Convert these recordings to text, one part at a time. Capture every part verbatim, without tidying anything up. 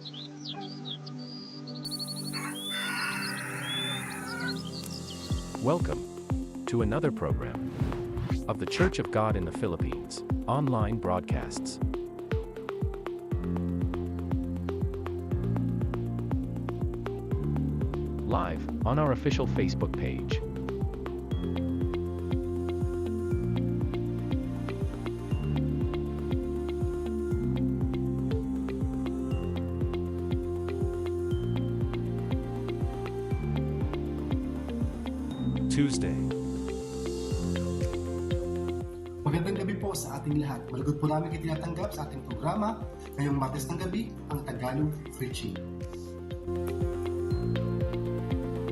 Welcome to another program of The Church of God in the Philippines online broadcasts. Live on our official Facebook page. Tuesday. Magandang gabi po sa ating lahat. Malugod po namin kayo tinatanggap sa ating programa ngayong Martes ng gabi, ang Tagalog Preaching.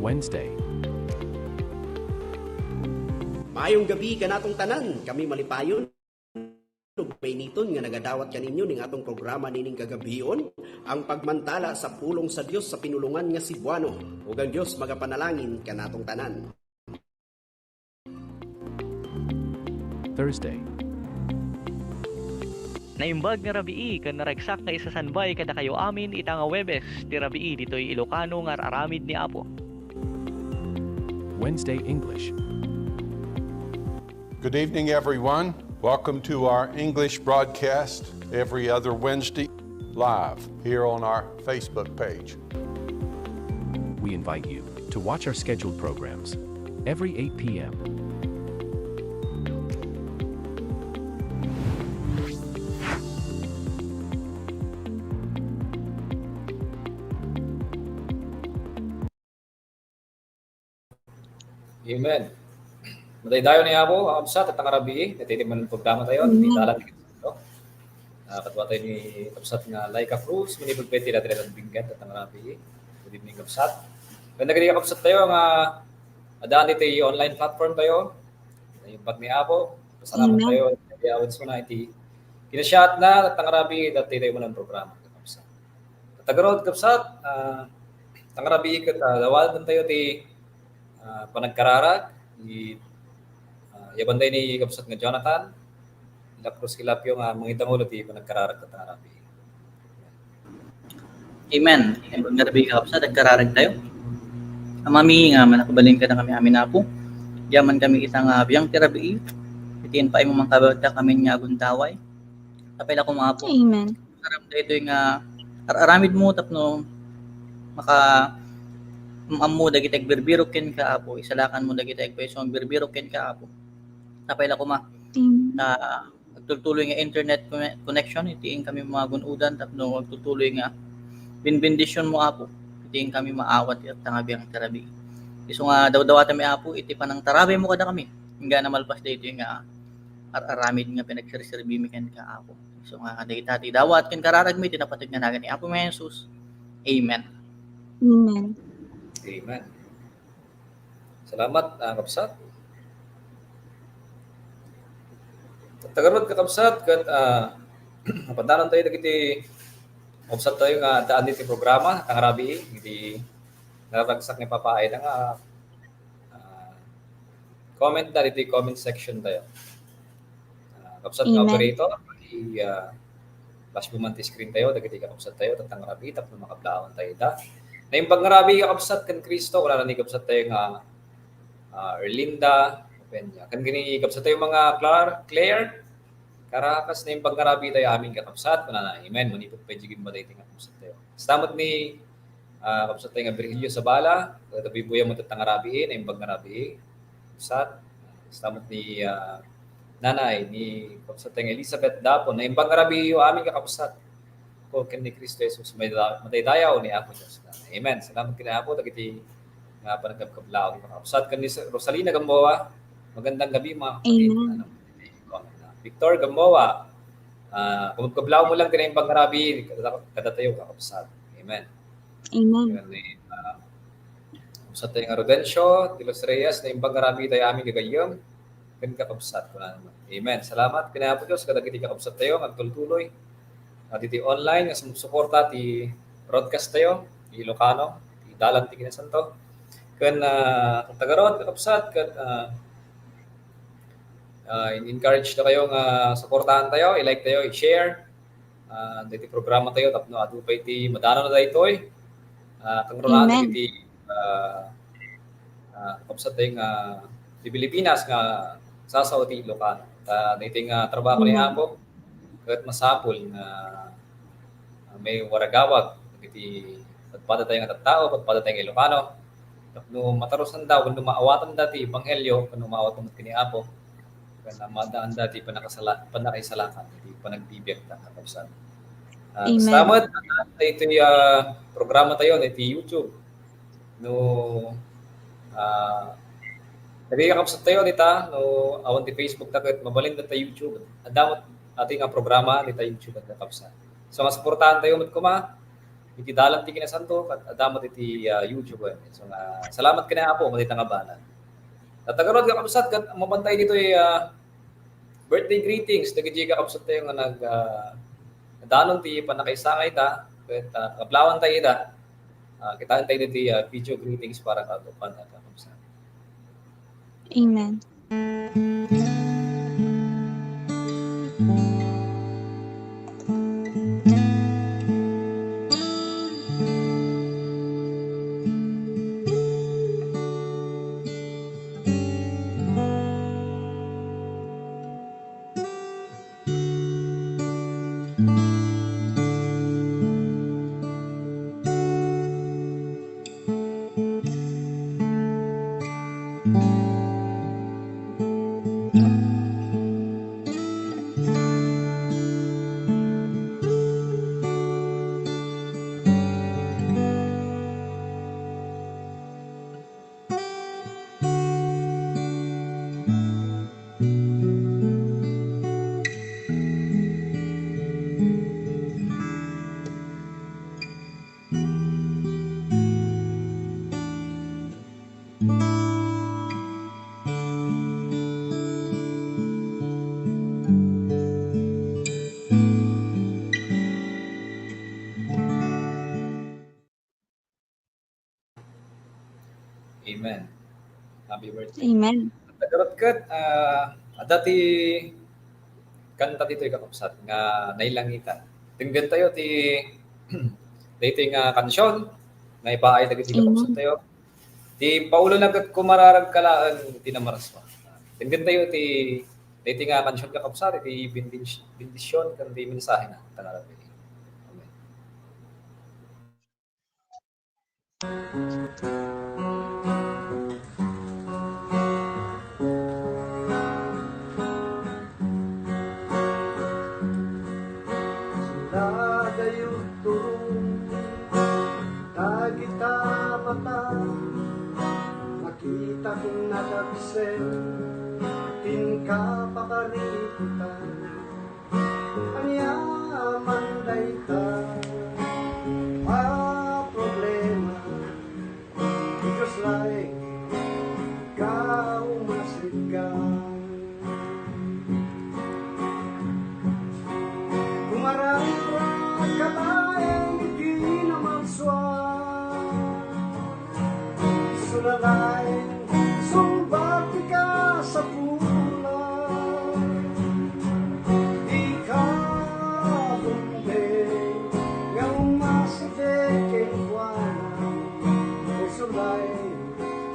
Wednesday. Maayong gabi kanatong tanan. Kami malipayon ug mainiton nga nagadawat kaninyo ning atong programa nining kagabion, ang pagmantala sa pulong sa Dios sa pinulongan nga Cebuano. Ug ang Dios magapanalangin kanatong tanan. Thursday. Naimbag nga rabii ken naragsak nga isasanbay kadakayo amin ita nga Huwebes ti rabii ditoy Ilocano nga ar-aramid ni Apo. Wednesday English. Good evening, everyone. Welcome to our English broadcast every other Wednesday, live here on our Facebook page. We invite you to watch our scheduled programs every eight p.m. Amen. Madaydayaw ni Apo, mga kabsat, ita nga rabii, iti manen programa tayo, Amen. Iti dalan ti Kristo. Ah, kaduatayo ni kabsat nga Laika Cruz, manipud pay ti dati iti nagbinggan, ita nga rabii. Good evening, kabsat. Ken dagiti kabsat tayo nga addaan iti online platform tayo. Naimbag ni Apo, pasalamat Amen. Tayo, iti awens mo na iti kinasiatna, ita nga rabii, dati tayo manen programa, kabsat. Tagarod, kabsat, ah, ita nga rabii ket, ah, dawaten tayo ti, ah, panagkararag, ni, ah, yaban tayo ni kabsat nga Jonathan, La Cruz Kilapio nga mangitangulo ti panagkararag ita nga rabii. Amen. Amen. Nga rabii, kabsat, agkararag tayo. Amami nga manakabalin kadakami amin, Apo. Yaman kami ita nga biang ti rabii, iti impaay mo man kadakami amin nga agundaway. Tapay la koma, Apo. Amen. Aram daytoy nga ar-aramid mo tapno maka-, am-ammo dagiti agbirbirok kenka, Apo. Isalakan mo dagiti agpayso nga agbirbirok kenka, Apo. Tapay la koma. Amen. Ta agtultuloy nga internet conne-, connection, iti inkami magun-odan tapno agtultuloy nga binbendisyon mo, Apo. Iti inkami maawat ita nga biang ti rabii. Isu nga dawdawatanmi, Apo, iti panangtarabay mo kadakami. Inggana malpas daytoy nga ar-aramid nga panagserserbimi kenka, Apo. Isu nga dayta ti dawat ken kararagmi iti napateg nga nagan ni Apo mi Jesus. Amen. Amen. Amen. Salamat, ah, kabsat. Tagarod, kakabsat, ket, ah, mapaddanan tayo dagiti kabsat tayo nga addaan iti programa, ita nga rabii, iti naragsak nga ipapaayda nga, ah, comment na ditoy comment section tayo. Ah, kabsat nga Amen. Operator, i-, ah, flash mo man ti screen tayo, dagiti kakabsat tayo, ita nga rabii, tapno makablawan tayo ita. Naimbag nga rabii, kakabsat, ken Kristo, kunana ni kabsat tayo nga, ah, Erlinda Peña. Ken ni kabsat tayo nga Clar-, Claire Caracas, naimbag nga rabii tayo amin, kakabsat, kunana, amen. Manipud pay diay gimba daytoy nga kabsat tayo. Kasta met ni, ah, kabsat tayo nga Virgilio Sabala, taga Bibuya met ita nga rabii, naimbag nga rabii. Kabsat, kasta met ni, ah, nanay ni kabsat tayo nga Elizabeth Dapon, naimbag nga rabiiyo amin, kakabsat. Ko ken ni Cristo Jesus, madayda-, madaydayaw ni Apo Dios. Amen. Salamat ken Apo dagiti nga panagkabkablaw. Kakabsat ken ni Rosalina Gamboa, magandang gabi, mga kapatid. Amen. Ano, Victor Gamboa, ah, kabkablaw mo lang ken naimbag nga rabii, kada-, kadatayo, kakabsat. Amen. Amen. Amen. Ah, kabsat tayo nga Rodencio de los Reyes, naimbag nga rabii tayo amin gagayyem, ken kakabsat, kunana man. Amen. Salamat ken Apo Dios kadagiti kakabsat tayo nga agtultuloy, ah, ditoy online nga sumusuporta ti broadcast tayo, ti Ilocano, ti Dalan ti Kinasanto. Ken, ah, tagarod, kakabsat, ket, ah, ah, in-encourage tayo nga suportahan tayo, i-like tayo, i-share. ah, dagiti programa tayo tapno adu pay ti madanonna daytoy. Ah, kangrunaan Amen. dagiti, ah, ah, kakabsat tayo nga ti Pilipinas nga sasao ti Ilocano. Ta daytoy nga trabaho ni Amen. Apo, ket masapul nga, ah, may waragawag dagiti padpada tayo nga tattao, padpada tayo nga Ilocano. Tapno matarusanda, wenno maawatanda ti ebanghelio, wenno maawatan met ken ni Apo. Ken maaddaanda ti pannakasala-, pannakaisalakan, ti panagbibiagda, kakabsat. Ah, Amen. Kasta met, ah, ito'y, ah, programa tayo iti YouTube. No, ah, dagiti kakabsat tayo dita, no, awan ti Facebook ta ket mabalin ta YouTube. Adda met ati nga programa dita YouTube, kakabsat. So, nga suportahan tayo met koma, iti dalan ti kinasanto, ket adda met iti, ah, YouTube. So, nga, salamat ken ni Apo, madita nga banag. Tattagaruat, kakabsat, ket mapan tayo ditoy, ah, birthday greetings dagiti kakabsat tayo nga nag, ah, danon ti pannakaisangayda, ket, ah, kaplawan tayo ida. Ah, kitaen tayo ditoy, ah, video greetings para kadukan, kakabsat. Amen. Amen. Happy birthday. Amen. Tagarot ket, ah, adda ti kanta ditoy, kakabsat, nga nailangitan. Denggen tayo ti, daytoy nga kansion, nga ipaay dagiti Amen. kakabsat tayo. Ti paulona ket kumararag ka laeng ti namaraswa. Denggen tayo ti, daytoy nga kansion, kakabsat, iti bendis-, bendision ken ti mensahena. Tangarap iti. Amen. Sila dayo turong dagita mata, makitak nagagsen ti kapakaripitan. Ania man dayta a problema, Dios laeng, ikaw masidka. Kumararag ka laeng iti namarsua. Isu laeng, sungbat ti kasapulan. Dika dumteng nga umasideg kenkuana. Isu laeng,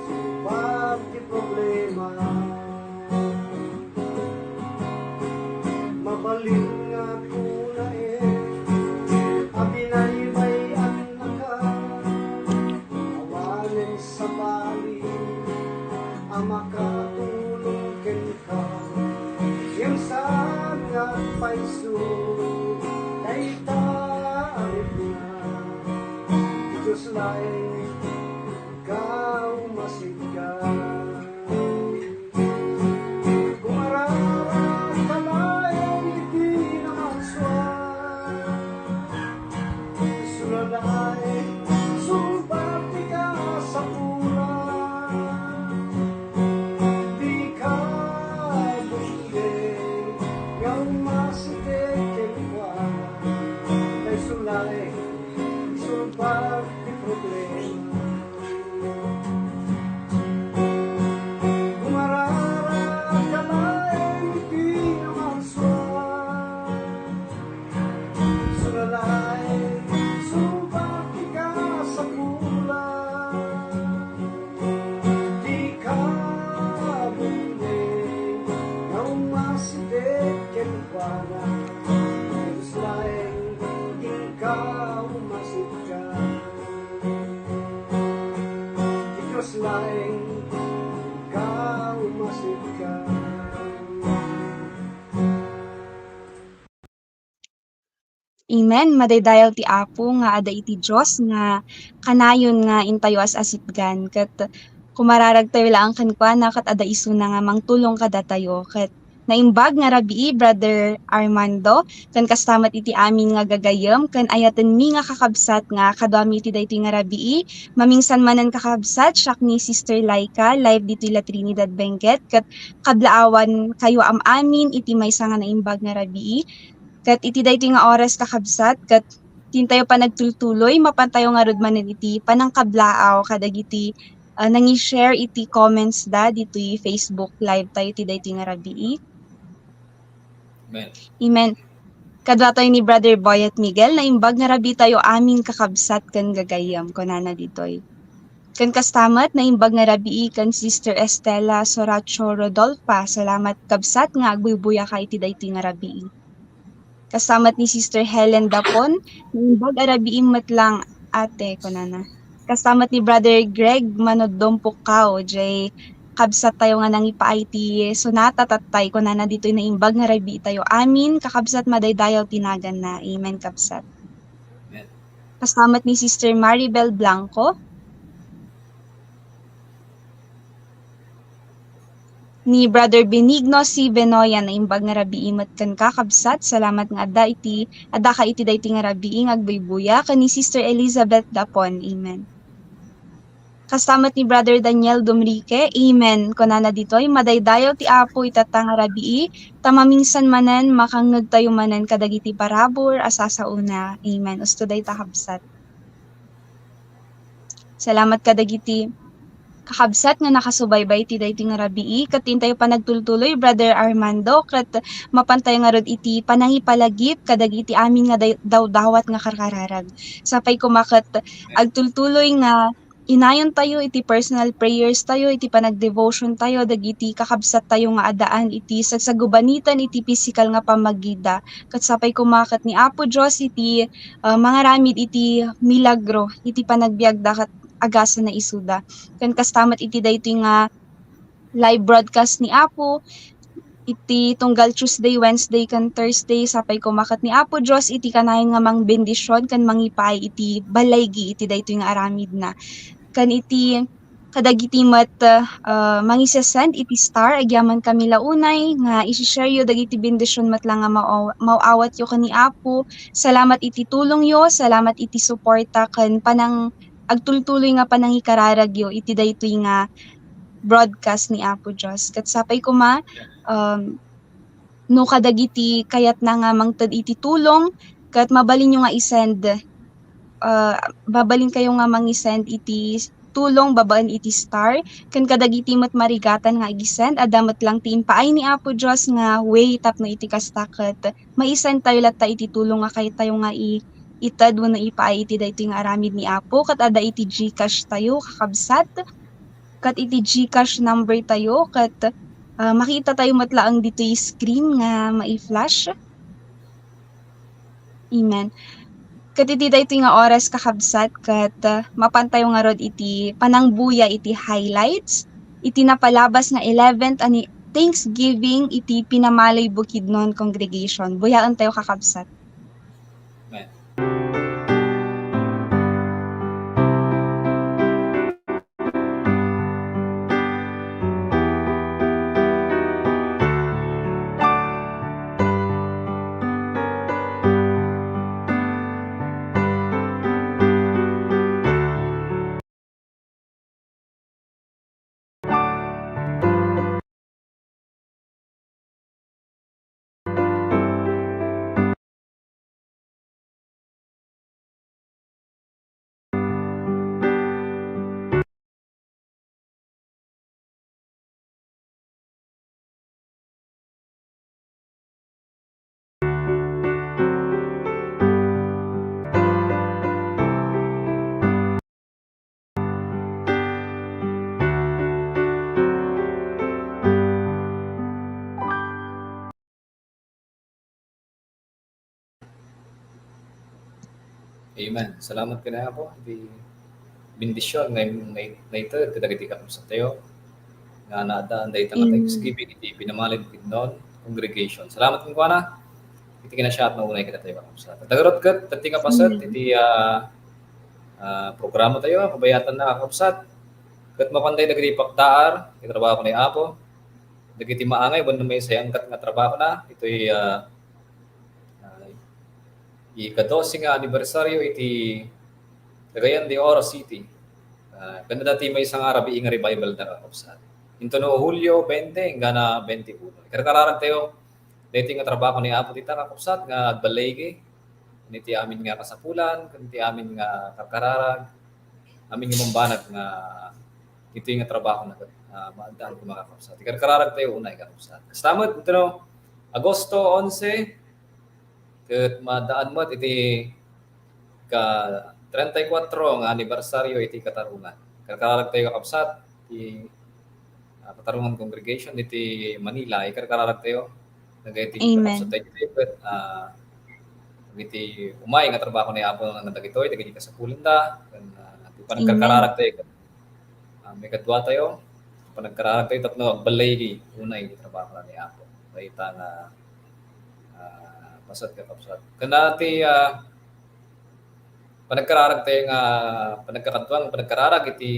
sungbat ti problema. Mabalin nga kunaen a binaybay-annaka, awanen sabali a makatulong kenka. Ngem saan nga agpayso dayta a rikna. Dios laeng, ikaw masidka. Kumararag ka laeng iti namarsua. Isu laeng, sungbat ti kasapulan. Dika dumteng nga umasideg kenkuana. Isu laeng, sungbat ti problema. Kumararag ka laeng iti namarsua. Dios laeng, dika umasipka. Dios laeng, dika umasipka. Amen. Madaydayaw ti Apo nga adda iti Dios nga kanayon nga intayo as-asipgan. Ket kumararagtayo laeng kenkuana ket adda isuna nga mangtulong kadatayo. Ket naimbag nga rabii, Brother Armando, ken kasta met iti amin nga gagayyem ken ayatenmi nga kakabsat nga kaduami iti daytoy nga rabii. Mamingsan manen kakabsat, siak ni Sister Laika, live ditoy La Trinidad, Benguet, ket kablaawan kayo am-amin iti maysa nga naimbag nga rabii. Ket iti daytoy nga oras, kakabsat, ket ti intayo panagtultuloy, mapantayo ngarud manen iti panangkablaaw kadagiti, ah, nangi-share iti comments da ditoy Facebook live tayo iti daytoy nga rabii. Amen. Amen. Kaduatoy ni Brother Boyet Miguel, naimbag nga rabii tayo amin, kakabsat ken gagayyem, kunana ditoy. Ken kasta met, naimbag nga rabii ken Sister Estela Soracho Rodolfa. Salamat, kabsat, nga agbuybuyaka iti daytoy nga rabii. Kasta met ni Sister Helen Dapon, naimbag a rabii met lang, ate, kunana. Kasta met ni Brother Greg Manodom Pukao, jay kabsat tayo nga nangipaay ti sonata tattay, kunana ditoy, naimbag nga rabii tayo amin, kakabsat, madaydayaw ti naganna. Amen, kabsat. Amen. Kasta met ni Sister Maribel Blanco. Ni Brother Benigno C. Benoya, naimbag nga rabii met kenka, kabsat. Salamat nga adda iti, addaka iti daytoy nga rabii nga agbuybuya. Ken ni Sister Elizabeth Dapon. Amen. Kasta met ni Brother Daniel Dumrique. Amen. Kunana ditoy, madaydayaw ti Apo itatta nga rabii, ta mamingsan manen, makangngegtayo manen kadagiti parabur a sasaona. Amen. Usto dayta, kabsat. Salamat kadagiti kakabsat nga nakasubaybay iti daytoy nga rabii, ket intayo panagtultuloy, Brother Armando, ket mapantayo ngarud iti panangipalagip kadagiti amin nga day-, dawdawat nga karkararag. Sapay koma ket agtultuloy nga inayontayo iti personal prayers tayo, iti panagdevotion tayo, dagiti kakabsat tayo nga addaan iti sagsagubanitan iti pisikal nga pammagida. Ket sapay koma ket ni Apo Dios iti, ah, mangaramid iti milagro iti panagbiagda ket agasana isuda. Ken kasta met iti daytoy nga live broadcast ni Apo, iti tunggal Tuesday, Wednesday, ken Thursday, sapay koma ket ni Apo Dios iti kanayon nga mangbendision ken mangipaay iti balay gi iti daytoy nga aramidna. Ken iti kadagiti met, ah, mangisesend iti star, agyamankami la unay nga isi-share yo dagiti bendision met la nga mao-, maw-awatyo ken ni Apo. Salamat iti tulongyo, salamat iti suporta ken panang-, agtultuloy nga panangikararagyo iti daytoy nga broadcast ni Apo Dios. Ket sapay koma, um, no kadagiti kayatna nga mangted iti tulong, ket mabalinyo nga i-send, ah, mabalinkayo nga mangi-send iti tulong babaen iti star, ken kadagiti met marigatan nga agi-send, adda met lang ti impaay ni Apo Dios nga way tapno iti kasta ket mai-send tayo latta iti tulong nga kayat tayo nga i-, ited wenno ipaay iti daytoy nga aramid ni Apo, ket adda iti GCash tayo, kakabsat. Ket iti GCash number tayo, ket, ah, makita tayo met laeng ditoy screen nga mai-flash. Amen. Ket iti daytoy nga oras, kakabsat, ket, ah, mapan tayo ngarud iti panangbuya iti highlights, iti napalabas nga eleventh ani-, Thanksgiving iti Pinamaloy Bukidnon Congregation. Buyaen tayo, kakabsat. Amen. Amen. Salamat kenka, Apo. Iti bendision nga im-, nga i-, nga ited kadagiti kakabsattayo nga naadaan dayta nga, mm, Thanksgiving iti Pinamalin Bukidnon Congregation. Salamat kenkuana. Iti kinasiaat nga unay kadatayo, kakabsat. Dagiti ket, dagiti nga paset, mm, iti, ah, ah, programatayo, kabayatanna, kakabsat. Ket mapanday dagiti pagtaar, iti trabaho ni Apo. Dagiti maangay, wenno maysa nga trabaho na, itoy, ah, ah, ika-dose nga anibersaryo iti Cagayan de Oro City. Ah, ken dati maysa nga rabii nga revival da, kakabsat. Intono Hulio twenty, inggana twenty-one. Karkararagtayo, daytoy nga trabaho ni Apo dita, kakabsat, nga agbaligi iti amin nga kasapulan, ken iti amin nga karkararag, amin nga bambanag nga iti nga trabaho na, ah, maaddaan ko, mga kakabsat. Karkararagtayo unay, kakabsat. Kasta met, ito, Agosto onse, ket maaddaan met iti ka treinta y cuatro nga anibersaryo iti katarungan. Karkararagtayo, kakabsat, ti, ah, Katarungan Congregation iti Manila, ikarkararagtayo dagiti, amen, kakabsat tayo ket, ah, dagiti umay nga trabaho ni Apo nga dagitoy, dagiti kasapulanda, ken, ah, ti panagkarkararagtayo, ah, maikadua tayo, panagkararagtayo tapno agbaligi unay iti trabaho ni Apo. Dayta nga, ah, paset, kakabsat. Ken ti, ah, panagkararagtayo nga, panagkakadua nga panagkararag iti,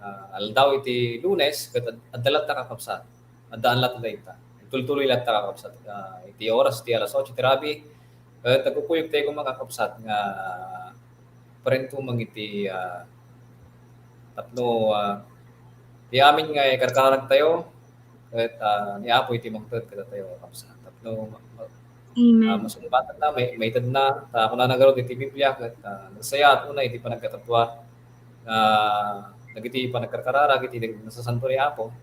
ah, aldaw iti Lunes, ket ad-, adda latta, kakabsat. Addaan latta dayta. Tultuloy latta, kakabsat. Ah, iti oras ti alas otso ti rabii, ket agkukuyogtayo koma, kakabsat, nga parintumeng iti, ah, tapno, ah, ti amin nga ikarkararagtayo, ket, ah, ni Apo iti mangted kadatayo, kakabsat. Tapno ma-, ma-, amen, ah, masungbatanna, may-, maitedna, ta kunana ngarud iti Biblia, ket, ah, nasayaat unay iti panagkatatua, ah, dagiti panagkarkararag iti nasasanto ni Apo,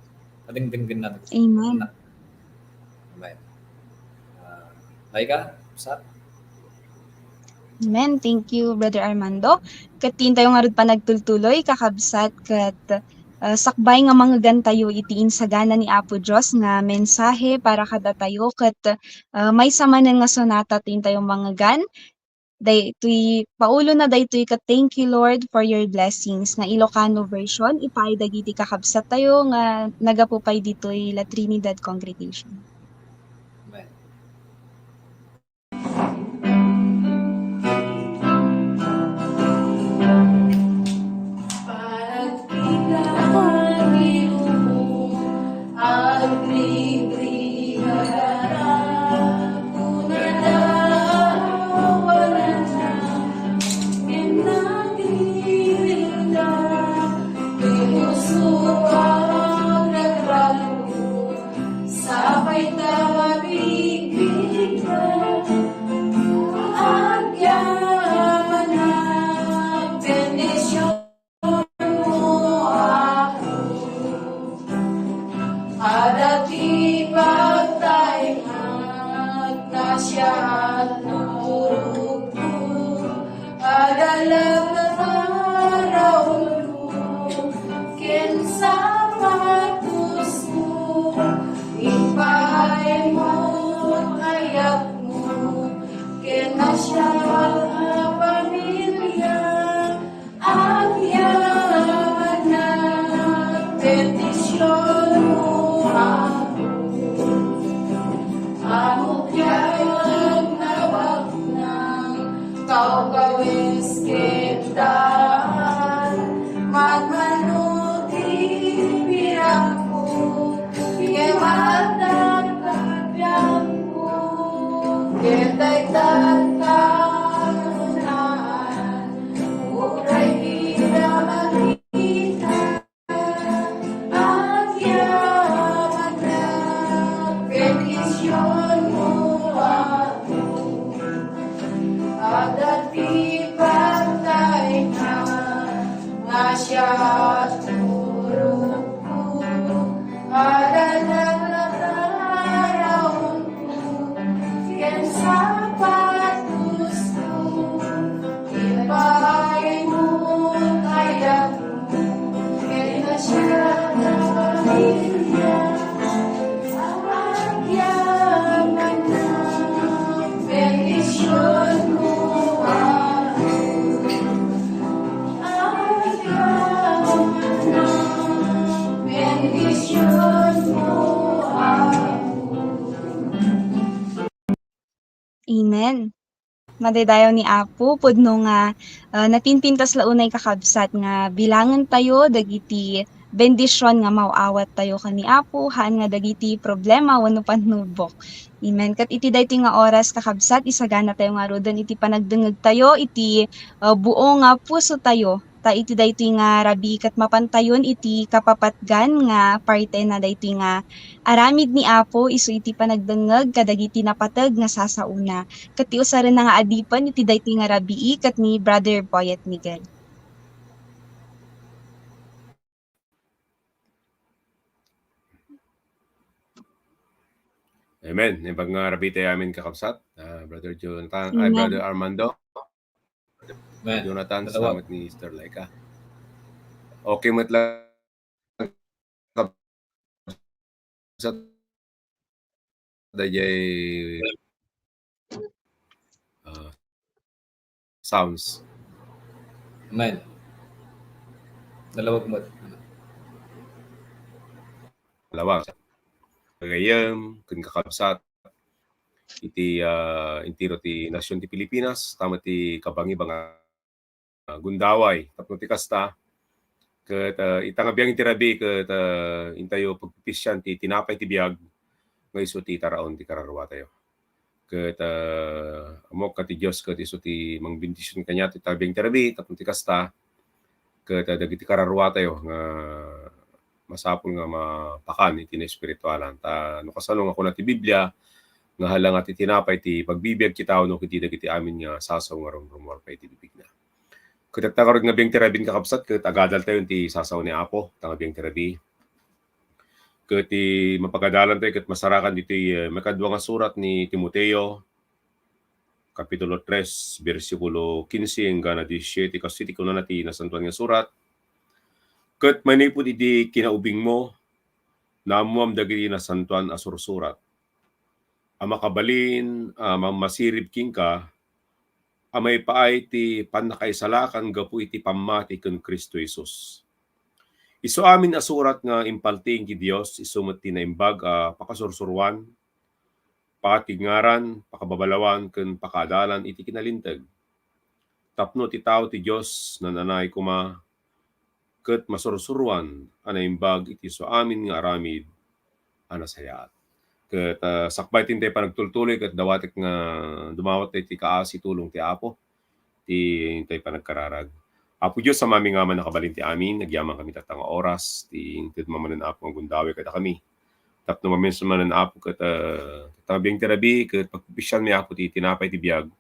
kadengdenggenna. Amen. Amen. Ah, Laika, sa? Amen. Thank you, Brother Armando. Ket intayo ngarud panagtultuloy, kakabsat, ket, ah, sakbay nga mangegantayo iti insagana ni Apo Dios nga mensahe para kadatayo, ket, ah, maysa manen nga sonata ti intayo mangegan. Daytoy, paulona daytoy ket Thank You, Lord, for Your Blessings nga Ilocano version, ipaay dagiti kakabsattayo nga naggapu pay ditoy La Trinidad Congregation. Amen. Sapay ta mabigbigda, agyamanak, bendisionmo ako. Adda ti pagtaengan, nasiaat no rugko. Adda latta taraonko ken sapatosko, ipaaymo ti ayatmo ken nasiaat a pamilia, agyamanak, bendisionmo ako. Ammok ti ayat nga baknang, kawkawes ket daan, manmano ti birakko, ket maadda biangko, ket dayta ti kakunaan, uray dida makita. Agyamanak, bendisionmo ako. Adda ti pagtaengan, nasiaat no rugko. Adda latta taraonko ken sapatosko, ipaaymo ti ayatmo ken nasiaat a pamilia, agyamanak, bendisionmo ako. Amen. Madaydayaw ni Apo, pudno nga, ah, napinpintas la unay kakabsat nga bilangen tayo dagiti bendision nga maaw-awat tayo ken ni Apo, haan nga dagiti problema wenno pannubok. Amen. Ket iti daytoy nga oras, kakabsat, isagana tayo ngaruden iti panagdengngeg tayo iti, ah, buo nga puso tayo. Ta iti daytoy nga rabii ket mapantayon iti kapapatgan nga parte na daytoy nga aramid ni Apo isu iti panagdengngeg kadagiti napateg nga sasaona. Ket ti usarenna nga adipen iti daytoy nga rabii ket ni Brother Boyet Miguel. Amen. Naimbag nga rabii tayo amin, kakabsat. Ah, Brother Jonathan, ay, Amen. Brother Armando. Amen. Jonathan, Dalawa. Salamat ni Sister Laika. Okay met lang. Sa dayjay, ah, sounds. Amen. Nalawag met. Nalawag. Gagayyem, ken kakabsat, iti, ah, entero ti nasion ti Pilipinas, tama ti kabangibang a gundaway. Tapno ti kasta, ket, ah, ita nga biang iti rabii, ket, ah, intayo pagpipisian ti tinapay ti biag, nga isu ti taraon ti kararua tayo. Ket, ah, ammok a ti Dios ket isu ti mangbendision kaniato ita nga biang iti rabii, tapno ti kasta, ket, ah, dagiti kararua tayo nga masapul nga mapakan iti naespiritualan. Ta no kasano nga kuna ti Biblia, nga hala nga ti tinapay ti pagbibiag ti tao no ket di dagiti amin nga sasaw nga rumrumuar pay iti bibigna. Ket ita ngarud nga biang ti rabii, kakabsat, ket agadal tayo iti sasaw ni Apo, ita nga biang ti rabii. Ket ti mapagadalan tayo ket masarakan ditoy, eh, makadua nga surat ni Timoteo, Kapitulo tres, bersikulo kinse enggana disisyete, kastoy ti kunana ti Nasantoan nga Surat, "Ket manipud idi kinaubingmo, naammoam dagiti nasantoan a sursurat, a makabalin a mammasirib kenka, a maipaay ti pannakaisalakan gapu iti pammati ken Cristo Jesus. Isu amin a surat nga impaltiing ti Dios, isu met ti naimbag a pakasursuroan, pakategngaran, pakababalawan, ken pakaadalan iti kinalinteg. Tapno ti tao ti Dios nananay koma ket masursuroan a naimbag iti isu amin nga aramid a nasayaat." Ket, ah, sakbay ti intay panagtultuloy, ket dawatek nga dumawat tayo ti kaasi, tulong ti Apo, ti intay panagkararag. Apo Dios, Amami nga aman a kabalin ti amin, agyaman kami tatta nga oras, ti inted manen, Apo, nga gundaway kadakami. Tapno maminsan manen, Apo, ket, ah, tatta nga biang ti rabii, ket pagpipisianmi, Apo, ti tinapay ti biag,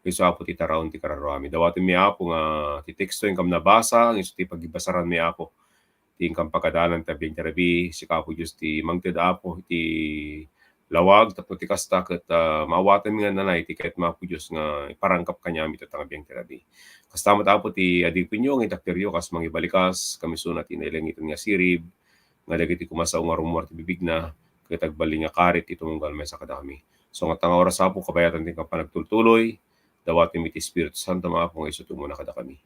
isu, Apo, ti taraon ti kararuami. Dawatenmi, Apo, nga ti teksto inkam nabasa, isu ti pagibasaranmi, Apo, ti inkam pagadalan ita nga biang ti rabii, sika, Apo Dios, ti mangted, Apo, iti lawag, tapno ti kasta ket, ah, maawatanmi nga nanay ti kayatmo, Apo Dios, nga iparangkap kaniami ita nga biang ti rabii. Kasta met, Apo, ti adipenyo nga intakderyo kas mangibalikas, kamisuna ti nailangiten nga sirib, nga dagiti kumasao nga rummuar ti bibigna, ket agbalin nga karit ti tumunggal maysa kadakami. So, nga ita nga oras, Apo, kabayatan ti inkam panagtultuloy, dawatenmi ti Espiritu Santo, Apo, nga isu ti umuna kadakami.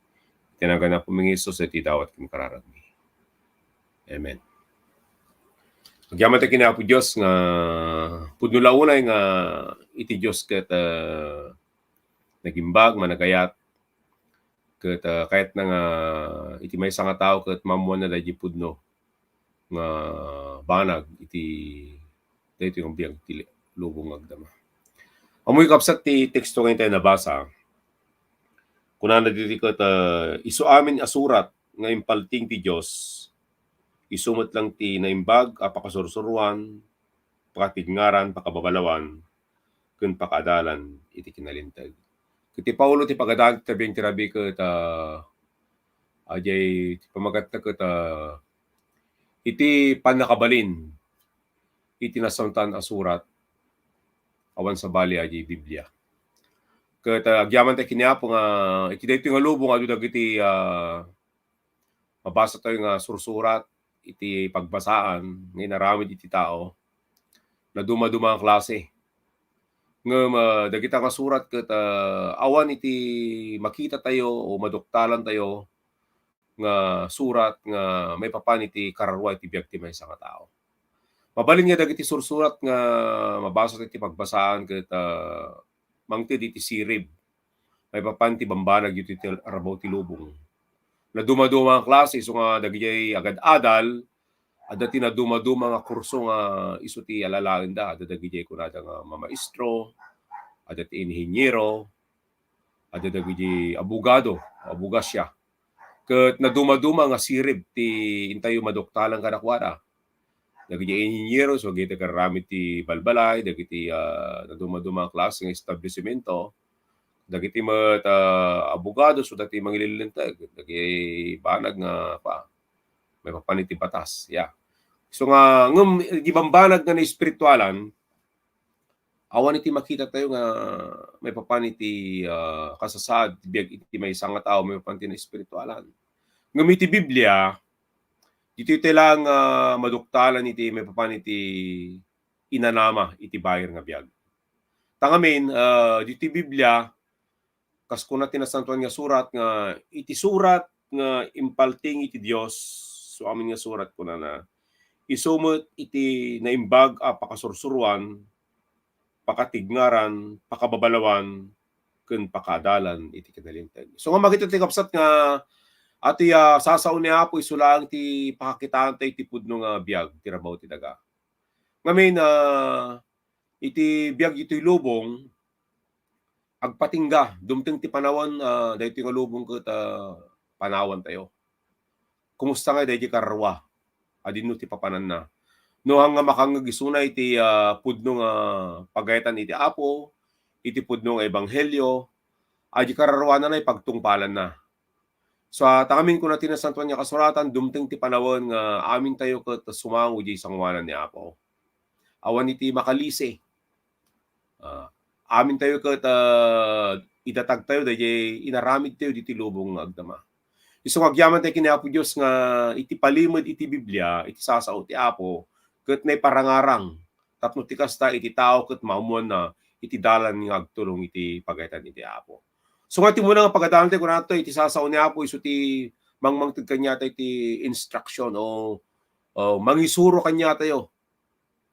Iti nagan Apomi nga Jesus, iti dawat ken kararagmi. Amen. Agyaman tayo ken ni Apo Dios nga pudno la unay nga iti Dios ket, ah, nagimbag, managayat, ket, ah, kayatna nga iti maysa nga tao ket maammoanna daydi pudno nga banag iti daytoy nga biag ti lubong nga agdama. Ammoyo, kabsat, ti teksto nga intay nabasa. Kunana ditoy ket, ah, isu amin a surat nga impaltiing ti Dios, isu met lang ti naimbag a pakasursuroan, pakategngaran, pakababalawan, ken pakaadalan iti kinalinteg. Ket ti Paolo ti pagadalan ti biang ti rabii ket, ah, adiay ti pammagatna ket, ah, iti pannakabalin iti Nasantoan a Surat, awan sabali, adiay Biblia. Ket, ah, agyaman tayo ken ni Apo nga iti daytoy nga lubong, adu dagiti, ah, mabasa tayo nga sursurat iti pagbasaan nga inaramid iti tao. Nadumaduma nga klase. Ngem, ah, dagita nga surat ket, ah, awan iti makita tayo o maduktalan tayo nga surat nga maipapan iti kararua iti biag ti maysa nga tao. Mabalin nga dagiti sursurat nga mabasa iti pagbasaan ket, ah, mangted iti sirib maipapan ti bambanag iti rabaw ti lubong. Nadumaduma nga klase, isu nga dagidiay agad-adal, adda ti nadumaduma nga kurso nga isu ti alalaenda. Adda dagidiay kunada nga mamaestro, adda ti inhiniero, adda dagiti abogado, abogasia. Ket nadumaduma nga sirib ti intayo maduktalan kadakuada. Dagiti inhiniero, so dagiti agaramid ti balbalay, dagiti, ah, nadumaduma a klase nga establisimento, dagiti met, ah, abogado, so dagiti mangilillinteg, dagiti banag nga, pa, maipapan iti batas. Ya. So nga, ngem, di bambanag nga naespiritualan, awan iti makita tayo nga maipapan iti, ah, kasasaad ti biag iti maysa nga tao maipapan ti naespiritualan. Ngem iti Biblia, ditoy tayo lang, ah, maduktalan iti maipapan iti inanama iti bayar nga biag. Tangamin, ah, ditoy Biblia, kas kuna ti Nasantoan nga Surat nga iti surat nga impalting iti Dios, so amin nga surat kunana, isu met iti naimbag a pakasursuroan, pakatignaran, pakababalawan, ken pakaadalan iti kinalinteg. So nga makita ti kabsat nga ati, ah, sasao ni Apo isu laeng ti pakakitaan tayo iti pudno nga biag ti rabaw ti daga. Ngamin, ah, iti biag iti lubong, agpatingga, dumteng ti panawen, ah, daytoy nga lubong ket, ah, panawan tayo. Kumusta nga daydi kararua? Adinno ti papananna. No, nga makangngeg isuna iti, ah, pudno nga pagayatan iti Apo, iti pudno nga ebanghelio, adi kararuana na ipagtungpalanna. So, ah, tangamin kuna ti Nasantoan nga Kasuratan, dumteng ti panawen nga amin tayo ket sumango diay sangoanan ni Apo. Awan iti makalisi. Ah, amin tayo ket, ah, idatag tayo daydiay inaramid tayo diti lubong nga agdama. Isu nga agyaman tayo ken ni Apo Dios nga iti palimed iti Biblia, iti sasao ti Apo, ket naiparangarang tapno ti kasta iti tao ket maammoanna iti dalan nga agturong iti pagayatan iti Apo. So nga ti umuna nga pagadalan tayo, kunana, iti sasao ni Apo isu ti mangmangted kaniatayo iti instruction o, o mangisuro kaniatayo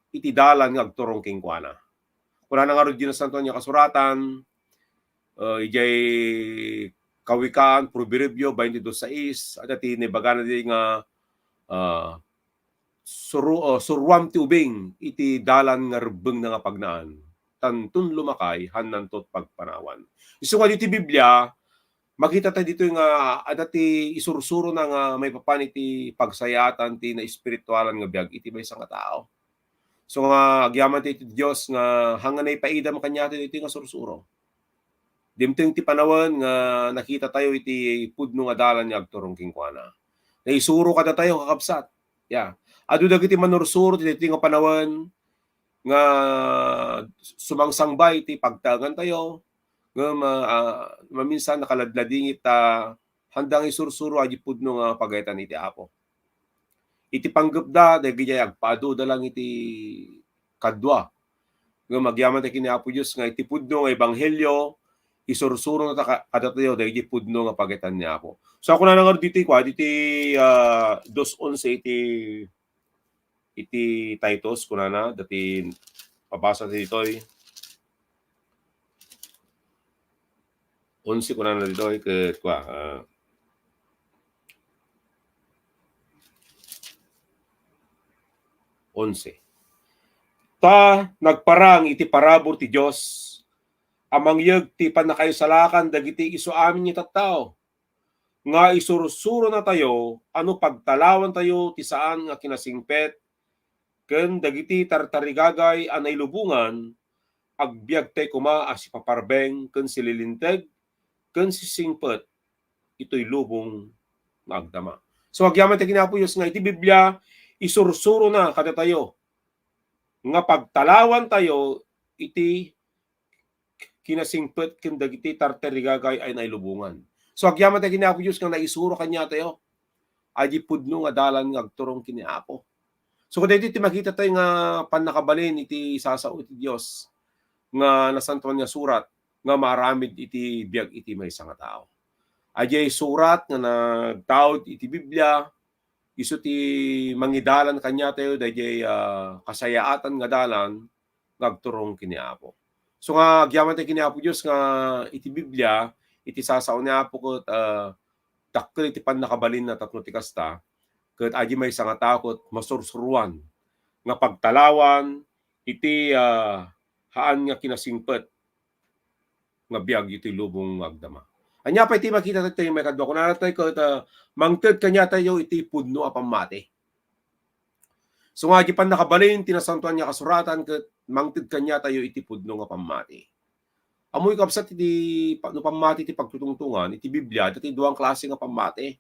iti dalan nga agturong kenkuana. Kunana ngarud diay Nasantoan nga Kasuratan, ah, idiay Kawikaan, Proverbio twenty-two six, adda ti naibagana diay nga, ah, suru-, ah, suruam ti ubing iti dalan nga rebbengna nga pagnaan, tanton lumakay, haannanto pagpanawan. Isu nga ditoy Biblia, makita tayo ditoy nga adda ti isursurona nga maipapan iti pagsayaatan ti naespiritualan nga biag iti maysa nga tao. So nga agyaman tayo iti Dios nga hanggan naipaidam kaniatayo ditoy nga sursuro. Dimteng ti panawen nga nakita tayo iti pudno nga dalan nga agturong kenkuana. Naisuro kadatayo, kakabsat. Ya. Adu dagiti manursuro ti daytoy nga panawen nga sumangsangbay ti pagtaengan tayo, ngem, ah, ah, maminsan nakaladladingit ta haanda nga isursuro adi pudno nga pagayatanna iti Apo. Iti panggepda, dagiti agpaaduda lang iti kadua. Ngem agyaman tayo ken ni Apo Dios nga iti pudno nga ebanghelio, isursurona ta ka-, kadatayo dagiti pudno nga pagayatanna ni Apo. So, ako na ngarud ditoy kua, ditoy, ah, dos onse iti iti Titus, kunana, dati pabasa ditoy. Onse kunana ditoy, ket kua, ah, onse. Ta nagparang iti parabur ti Dios a mangyeg ti pannakaisalakan dagiti isu amin nga tattao. Nga isursurona tayo a no pagtalawantayo ti saan nga kinasingpet ken dagiti tartarigagay a nailubongan, agbiagtay koma a sipaparbeng ken sililinteg ken sisingpet itoy lubong nga agdama. So, agyaman tayo ken ni Apo Dios nga iti Biblia, isursurona kadatayo nga pagtalawantayo iti kinasingpet ken dagiti tartarigagay a nailubongan. So, agyaman tayo ken ni Apo Dios nga naisuro kaniatayo adi pudno nga dalan nga agturong ken ni Apo. So, kadaytoy ti makita tayo nga pannakabalin iti sasao iti Dios nga Nasantoan nga Surat nga maaramid iti biag iti maysa nga tao. Adiay surat nga nagtaud iti Biblia, isu ti mangidalan kaniatayo daydiay, ah, kasayaatan nga dalan nga agturong ken ni Apo. So nga, agyaman tayo ken ni Apo Dios nga iti Biblia, iti sasao ni Apo ket, ah, dakkel iti pannakabalinna tapno ti kasta, ket adi maysa nga tao ket masursuroan nga pagtalawan iti, ah, haan nga kinasingpet nga biag iti lubong nga agdama. Ania pay ti makita tayo maikadua? Kunana tayo ket, ah, mangted kaniatayo iti pudno a pammati. So nga, adi pannakabalin ti Nasantoan nga Kasuratan ket mangted kaniatayo iti pudno nga pammati. Ammoyo, kabsat, iti pa-, no pammati ti pagtutungtungan, iti Biblia, adda ti duang klase nga pammati.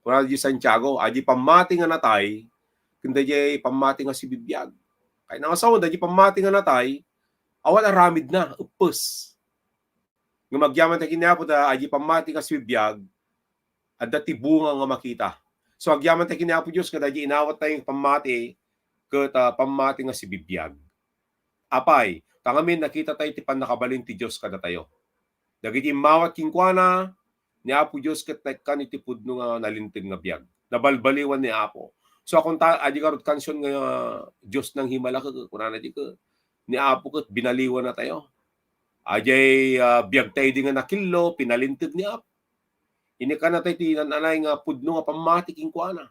Kuna di Santiago, adi pammati nga natay, ken daydiay pammati nga sibibiag. Kayatna nga sawen, adi pammati nga natay, awan aramidna, eppes. Ngem agyaman tayo ken ni Apo ta adi pammati nga sibibiag, adda ti bunga nga makita. So, agyaman tayo ken ni Apo Dios nga daydi inawat tayo nga pammati ket, ah, pammati nga sibibiag. Apay, ta ngamin nakita tayo ti pannakabalin ti Dios kadatayo. Dagiti immawat kenkuana, ni Apo Dios ket naikkan iti pudno nga nalinteg nga biag. Nabalbaliwan ni Apo. So, a kunta, adi ngarud kansion nga Dios nang himala ket kunana di ket ni Apo ket binaliwan natayo. Adiay, ah, biag tayo di nga nakillo, pinalinteg ni Apo. Inikkan natayo ti nan-anay nga pudno nga pammati kenkuana.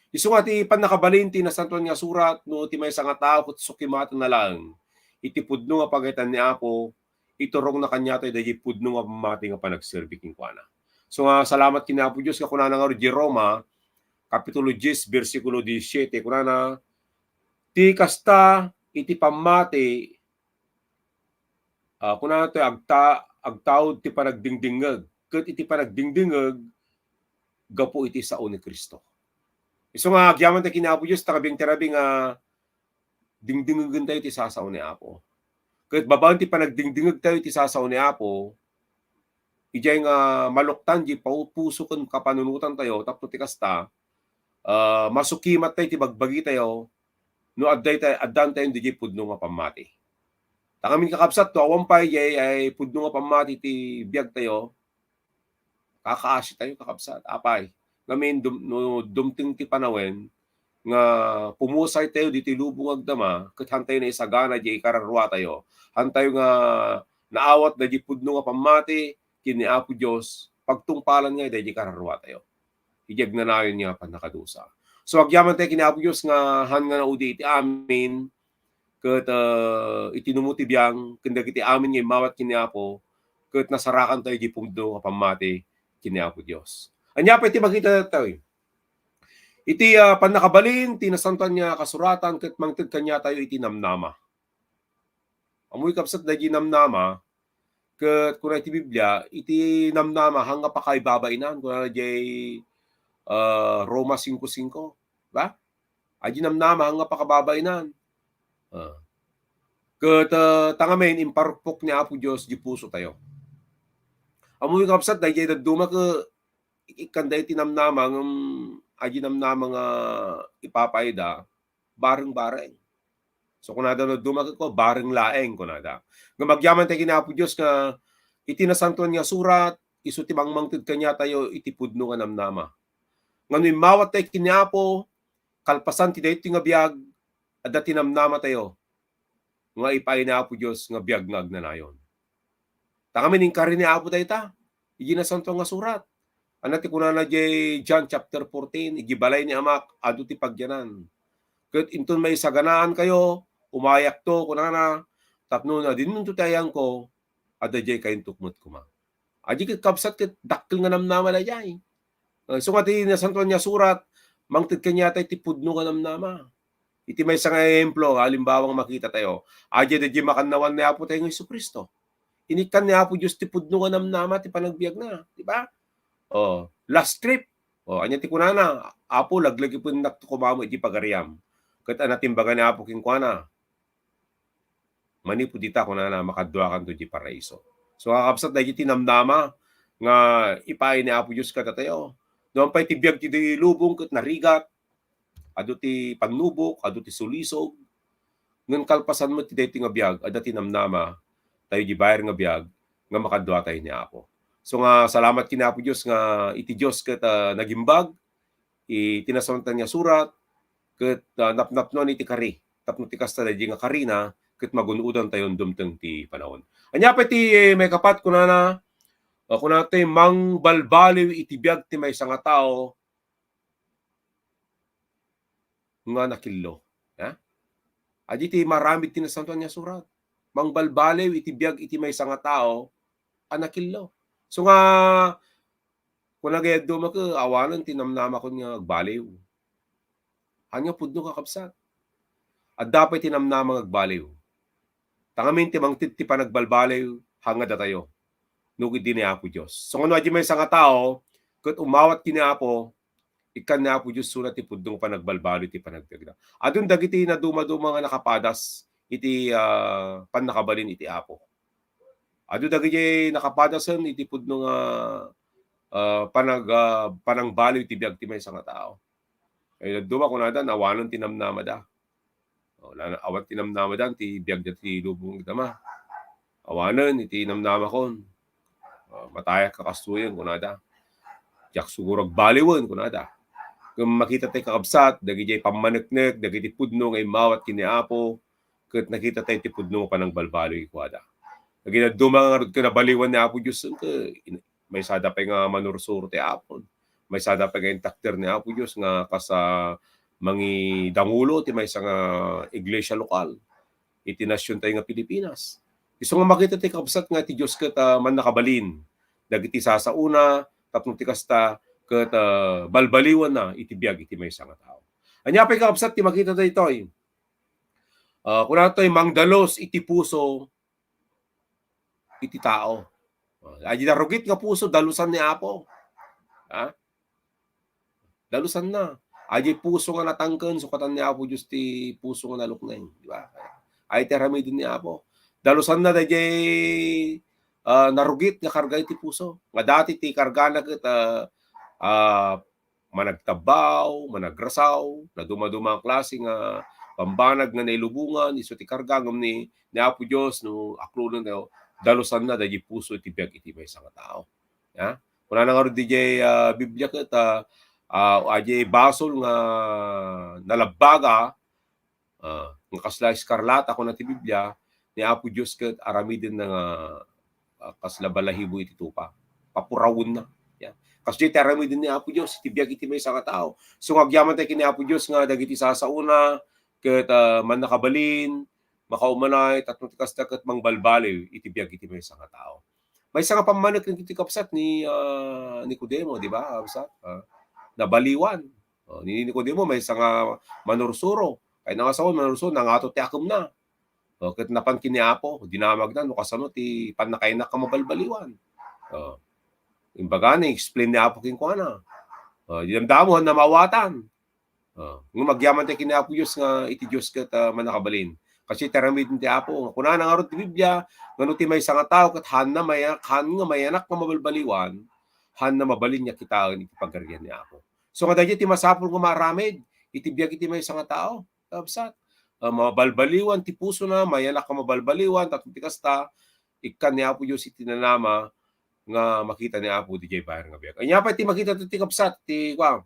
Isu nga ti pannakabalin ti Nasantoan nga Surat, no ti maysa nga tao ket sukimatenna laeng iti pudno nga pagayatan ni Apo, iturongna kaniatayo daydi pudno nga pammati nga panagserbi kenkuana. So nga, salamat ken ni Apo Dios nga kunana ngarud di Roma, Kapitulo dies, bersikulo disisyete, kunana, ti kasta iti pammati, ah, kunana tayo, agta-, agtaud ti panagdingdingngeg, ket iti panagdingdingngeg, gapu iti sao ni Cristo. Isu nga, agyaman tayo ken ni Apo Dios, ta kabiang ti rabii nga dingdingegen tayo ti sasao ni Apo. Ket babaen ti panagdingdingeg tayo ti sasao ni Apo, idiay nga maluktan di pau-, puso ken kapanunotan tayo, tapno ti kasta, ah, masukimat tayo ti bagbagi tayo, no adda tay-, addaan tayo diay pudno nga pammati. Ta ngamin, kakabsat, no awan pay diay ay pudno nga pammati ti biag tayo, kakaasi tayo, kakabsat. Apay, ngamin, dum-, no dumteng ti panawen nga pumusay tayo ditoy lubong agdama, ket han tayo naisagana diay ikararua tayo. Han tayo nga naawat daydi pudno nga pammati ken ni Apo Dios, pagtungpalan nga daydi ikararua tayo. Idi agnanayon nga pannakadusa. So, agyaman tayo ken ni Apo Dios nga han nga naudi iti amin, ket, ah, iti numo ti biang, ken dagiti amin nga immawat ken ni Apo, ket nasarakan tayo diay pudno nga pammati ken ni Apo Dios. Ania pay ti makita tayo? Iti, ah, pannakabalin ti Nasantoan nga Kasuratan ket mangted kaniatayo iti namnama. Ammoyo, kabsat, daydi namnama, ket kuna iti Biblia, iti namnama, han nga pakaibabainan, kuna diay, ah, Roma singko singko, ba? Adi namnama, han nga pakababainan. Ah. Ket, ah, ta ngamin, imparukpok ni Apo Dios di puso tayo. Ammoyo, kabsat, daydiay dadduma ket ikkan daydi namnama, ngem adi namnama nga ipapaida, bareng-bareng. So, kunada no dumaki ko, bareng laeng, kunada. Nga agyaman tayo ken ni Apo Dios nga iti Nasantoan nga Surat, isu ti mangmangted kaniatayo iti pudno nga namnama. Nga no immawat tayo ken ni Apo, kalpasan ti daytoy nga biag, adda ti namnama tayo nga ipaay ni Apo Dios nga biag nga agnanayon. Ta ngamin, inkari ni Apo dayta idi Nasantoan nga Surat. Ania ti kunana diay John chapter fourteen, "Idi balay ni Amak, adu ti pagyanan. Ket inton maisaganaankayo, umayakto," kunana, "tapno no adinonto ti ayanko, adda diay kayonto met koma." Adi ket, kabsat, ket dakkel nga namnama daydiay. Ah, isu nga ti Nasantoan nga Surat, mangted kaniatayo ti pudno nga namnama. Iti maysa nga ehemplo, halimbawa nga makita tayo, adi daydiay makannawan ni Apo tayo nga Jesu-Cristo. Inikkan ni Apo Dios ti pudno nga namnama ti panagbiagna, di ba? Oh, last trip. Oh, ania ti kunana? "Apo, laglagipennakto koma met iti pagariam." Ket ania ti imbaga ni Apo kenkuana? "Manipud ita," kunana, "makaduakanto iti paraiso." So, kakabsat, daydi ti namnama nga ipaay ni Apo Dios kadatayo. No awan pay ti biag ti lubong ket narigat, adu ti pannubok, adu ti sulisog, ngem kalpasan met ti daytoy nga biag, adda ti namnama tayo di bayar nga biag nga makadua tayo ni Apo. So nga, salamat ken Apo Dios nga iti Dios ket, ah, nagimbag iti Nasantoan nga Surat, ket, ah, napnapnoan iti kari, tapno ti kasta daydi nga karina, ket magun-odantayon dumteng ti panawen. Ania pay ti, eh, maikapat, kunana, o kunana ti mangbalbaliw iti biag ti maysa nga tao nga nakillo. Ha? Adi ti maramid ti Nasantoan nga Surat. Mangbalbaliw iti biag iti maysa nga tao a nakillo. So nga, kuna gayat dumak, awanen ti namnamakon nga agbaliw. Ania pudno, kakabsat? Adda pay ti namnama nga agbaliw. Tangamin ti mangted ti panagbalbaliw, hanga datayo. No, idi ni Apo Dios. So, ngano adi maysa nga tao, ket umawat ken ni Apo, ikkan ni Apo Dios isuna ti pudno nga panagbalbaliw ti panagbiagna. Adun dagiti nadumaduma nga nakapadas iti, ah, pannakabalin iti Apo. Adu dagiti nakapadasen iti pudno nga, ah, panag-, ah, panangbaliw iti biag ti maysa nga tao. Ay, dadduma, kunada, awanen ti namnamada. O, la-, awan ti namnamada ti biag dati lubong ita ma. Awanen iti namnamakon. O, matayak ka kastoyen, kunada. Diak siguro agbaliwen, kunada. Ngem makita tay, kakabsat, dagiti pammaneknek, dagiti pudno nga immawat ken ni Apo, ket nakita tay ti pudno nga panangbalbaliw kuada. Dagiti dadduma nga ngarud ket nabaliwan ni Apo Dios, ket in-, maysada pay nga manursuro ti Apo. Maysada pay nga intakder ni Apo Dios nga kas, ah, mangidangulo ti maysa nga iglesia lokal iti nasion tayo nga Pilipinas. Isu nga makita ti, kakabsat, nga ti Dios ket, ah, mannakabalin dagiti sasaona tapno ti kasta ket, ah, balbaliwanna iti biag iti maysa nga tao. Ania pay, kakabsat, ti makita daytoy? Ah, kuna toy, mangdalus iti puso iti tao. Ah, adi narugit nga puso, dalusan ni Apo. Ha? Dalusanna. Adi puso nga natangken, sukatan ni Apo Dios ti puso nga nalukneng, di ba? Ay, ti aramiden ni Apo. Dalusanna daydiay, ah, narugit nga karga iti puso. Nga dati ti kargana ket, ah, ah, managtabbaw, managrasaw, nadumaduma a klase nga bambanag nga nailubongan, isu ti karga, ngem ni, ni Apo Dios, no aklonen, no, dalusanna daydiay puso iti biag iti maysa nga tao. Ya? Kunana ngarud daydiay, ah, Biblia ket, ah, ah, adi basol nga nalabbaga, ah, nga kasla eskarlata, kuna ti Biblia, ni Apo Dios ket aramidenna nga, ah, kasla balahibo iti tupa. Papurawenna. Ya. Kasdiay ti aramiden ni Apo Dios iti biag iti maysa nga tao. So, nga agyaman tayo ken ni Apo Dios nga dagiti sasaona ket, ah, mannakabalin, makaumanay, tapno ti kasta ket mangbalbaliw iti biag iti maysa nga tao. Maysa nga pammanek iti, kabsat, ni, ah, Nicodemo, di ba, kabsat? Ah, nabaliwan. Oh, ni Nicodemo, maysa nga manursuro. Kayatna nga sawen, manursuro, nangato ti akemna. Oh, ket napan ken ni Apo, dinamagna no kasano ti pannakainak a mabalbaliwan. Oh. Imbaga, ni-explain ni Apo kenkuana. Oh, dinamdamo, haanna maawatan. Ah, ngem agyaman tayo ken ni Apo Dios nga iti Dios ket, ah, mannakabalin. Kasi ti aramiden ti Apo, nga kunana ngarud ti Biblia, nga no ti maysa nga tao ket haanna mayanak, haan nga mayanak nga mabalbaliwan, haanna mabalin nga kitaen iti Pagarian ni Apo. So, nga daydiay ti masapul nga maaramid iti biag iti maysa nga tao, kabsat. Ah, mabalbaliwan ti pusona, mayanak nga mabalbaliwan, tapno ti kasta, ikkan ni Apo Dios iti nanama nga makita ni Apo diay bayar nga biag. Ania pay ti makita ti, kabsat, ti, kua,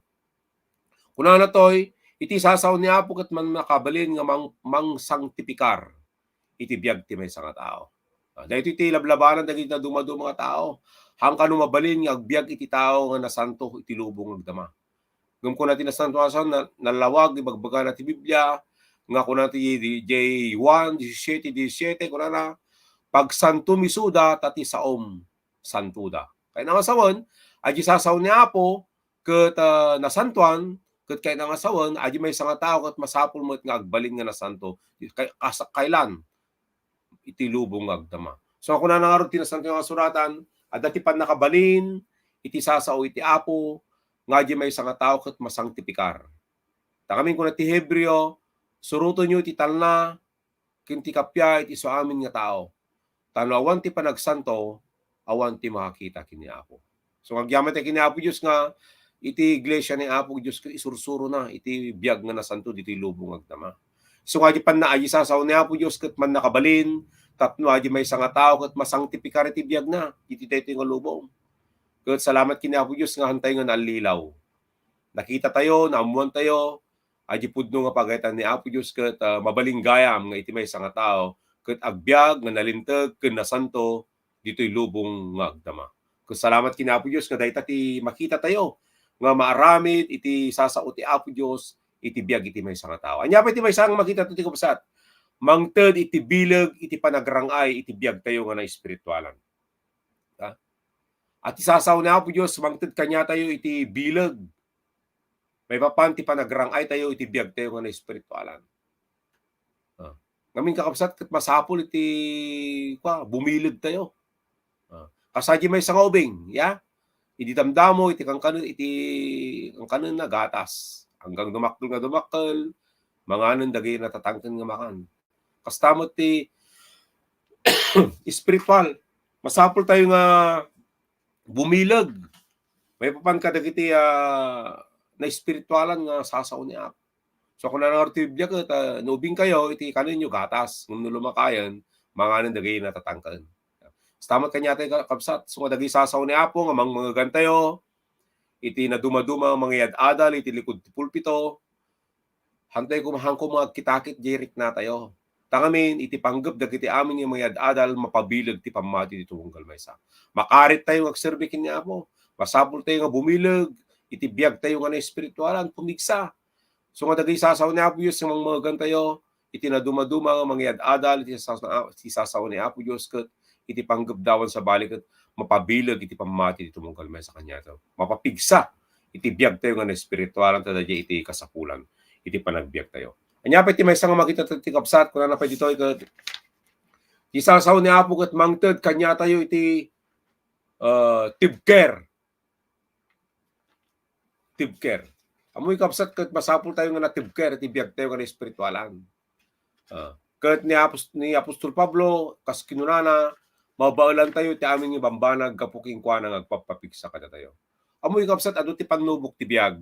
kunana toy, iti sasao ni Apo ket mannakabalin nga mang-, mangsangtipikar iti biag ti maysa nga tao. Ah, daytoy ti lablabanan dagiti nadumaduma nga tao. Haan kano mabalin nga agbiag iti tao nga nasanto iti lubong nga agdama. Ngem kuna ti Nasantoan a Surat, na-, nalawag, ibagbagana ti Biblia, nga kuna ti, di, J one disisiete disisiete, kunana, "Pagsantom isuda, ta ti saom, santoda." Kayatna nga sawen, adi sasao ni Apo, ket, ah, nasantoan, ket kayatna nga sawen, adi maysa nga tao ket masapul met nga agbalin nga nasanto. Kay-, kas-, kaylan? Iti lubong nga agdama. So, kunana ngarud ti Nasantoan nga Kasuratan, adda ti pannakabalin iti sasao iti Apo, nga adi maysa nga tao ket masangtipikar. Ta ngamin kuna ti Hebreo, "Surotenyo iti talna ken ti kappia iti isu amin nga tao. Ta no awan ti panagsanto, awan ti makakita ken ni Apo." So, agyaman tayo ken ni Apo Dios nga iti iglesia ni Apo Dios ket isursurona iti biag nga nasanto ditoy lubong nga agdama. So, nga adi panna-, adi sasao ni Apo Dios ket mannakabalin, tapno adi maysa nga tao ket masangtipikar iti biagna, iti daytoy nga lubong. Ket salamat ken ni Apo Dios nga haantayo nga naallilaw. Nakita tayo, naammuan tayo, adi pudno nga pagayatan ni Apo Dios ket, ah, mabalin gayam nga iti maysa nga tao, ket agbiag nga nalinteg ken nasanto ditoy lubong nga agdama. Ket salamat ken Apo Dios nga dayta ti makita tayo nga maaramid iti sasao ti Apo Dios iti biag iti maysa nga tao. Ania pay ti maysa nga makita tayo ti kabsat? Mangted iti bileg iti panagrang-ay iti biag tayo nga naespiritualan. Ha? At ti sasao ni Apo Dios, mangted kaniatayo iti bileg maipapan ti panagrang-ay tayo iti biag tayo nga naespiritualan. Ah. Ngamin, kakabsat, ket masapul iti, kua, bumileg tayo. Ah. Kasla diay maysa nga ubing, ya? Idi damdamo, iti kankanen, iti kankanen na gatas. Hanggang dumakkel nga dumakkel, manganen dagiti natatangken nga makan. Kasta met ti espiritual. Masapul tayo nga bumileg maipapan kadagiti, ah, naespiritualan nga sasao ni Apo. So, kunana ngarud ti Biblia ket, ah, no ubing kayo, iti kanenyo gatas, ngem no lumakayen, manganen dagiti natatangken. Kasta met kaniatayo, kabsat, so nga dagiti sasao ni Apo nga mangmangegan tayo iti nadumaduma nga mangiyad-adal iti likud ti pulpito, hantay koma, haanko nga agkitakit diay riknatayo. Ta ngamin, iti panggep dagiti amin nga mangiyad-adal, mapabileg ti pammati ti tumunggal maysa. Makarit tayo nga agserbi ken ni Apo. Masapul tayo nga bumileg iti biag tayo nga naespiritualan, pumigsa. So nga dagiti sasao ni Apo Dios nga mangmangegan tayo iti nadumaduma nga mangiyad-adal iti sasa-, iti sasao ni Apo Dios ket iti panggepda awan sabali ket mapabileg iti pammati ti tumunggal maysa kaniatayo. Mapapigsa iti biag tayo nga naespiritualan ta daydiay iti kasapulan iti panagbiag tayo. Ania pay ti maysa nga makita tayo ti kabsat, kunana pay ditoy ket ti sasao ni Apo ket mangted kaniatayo iti, ah, tibker. Tibker. Ammoyo, kabsat, ket masapul tayo nga natibker iti biag tayo nga naespiritualan. Ah, ket ni Apos-, ni Apostol Pablo, kas kinunana, mabaelan tayo ti amin nga bambanag gapu kenkuana nga agpapapigsa kadatayo. Ammoyo, kabsat, adu ti pannubok ti biag.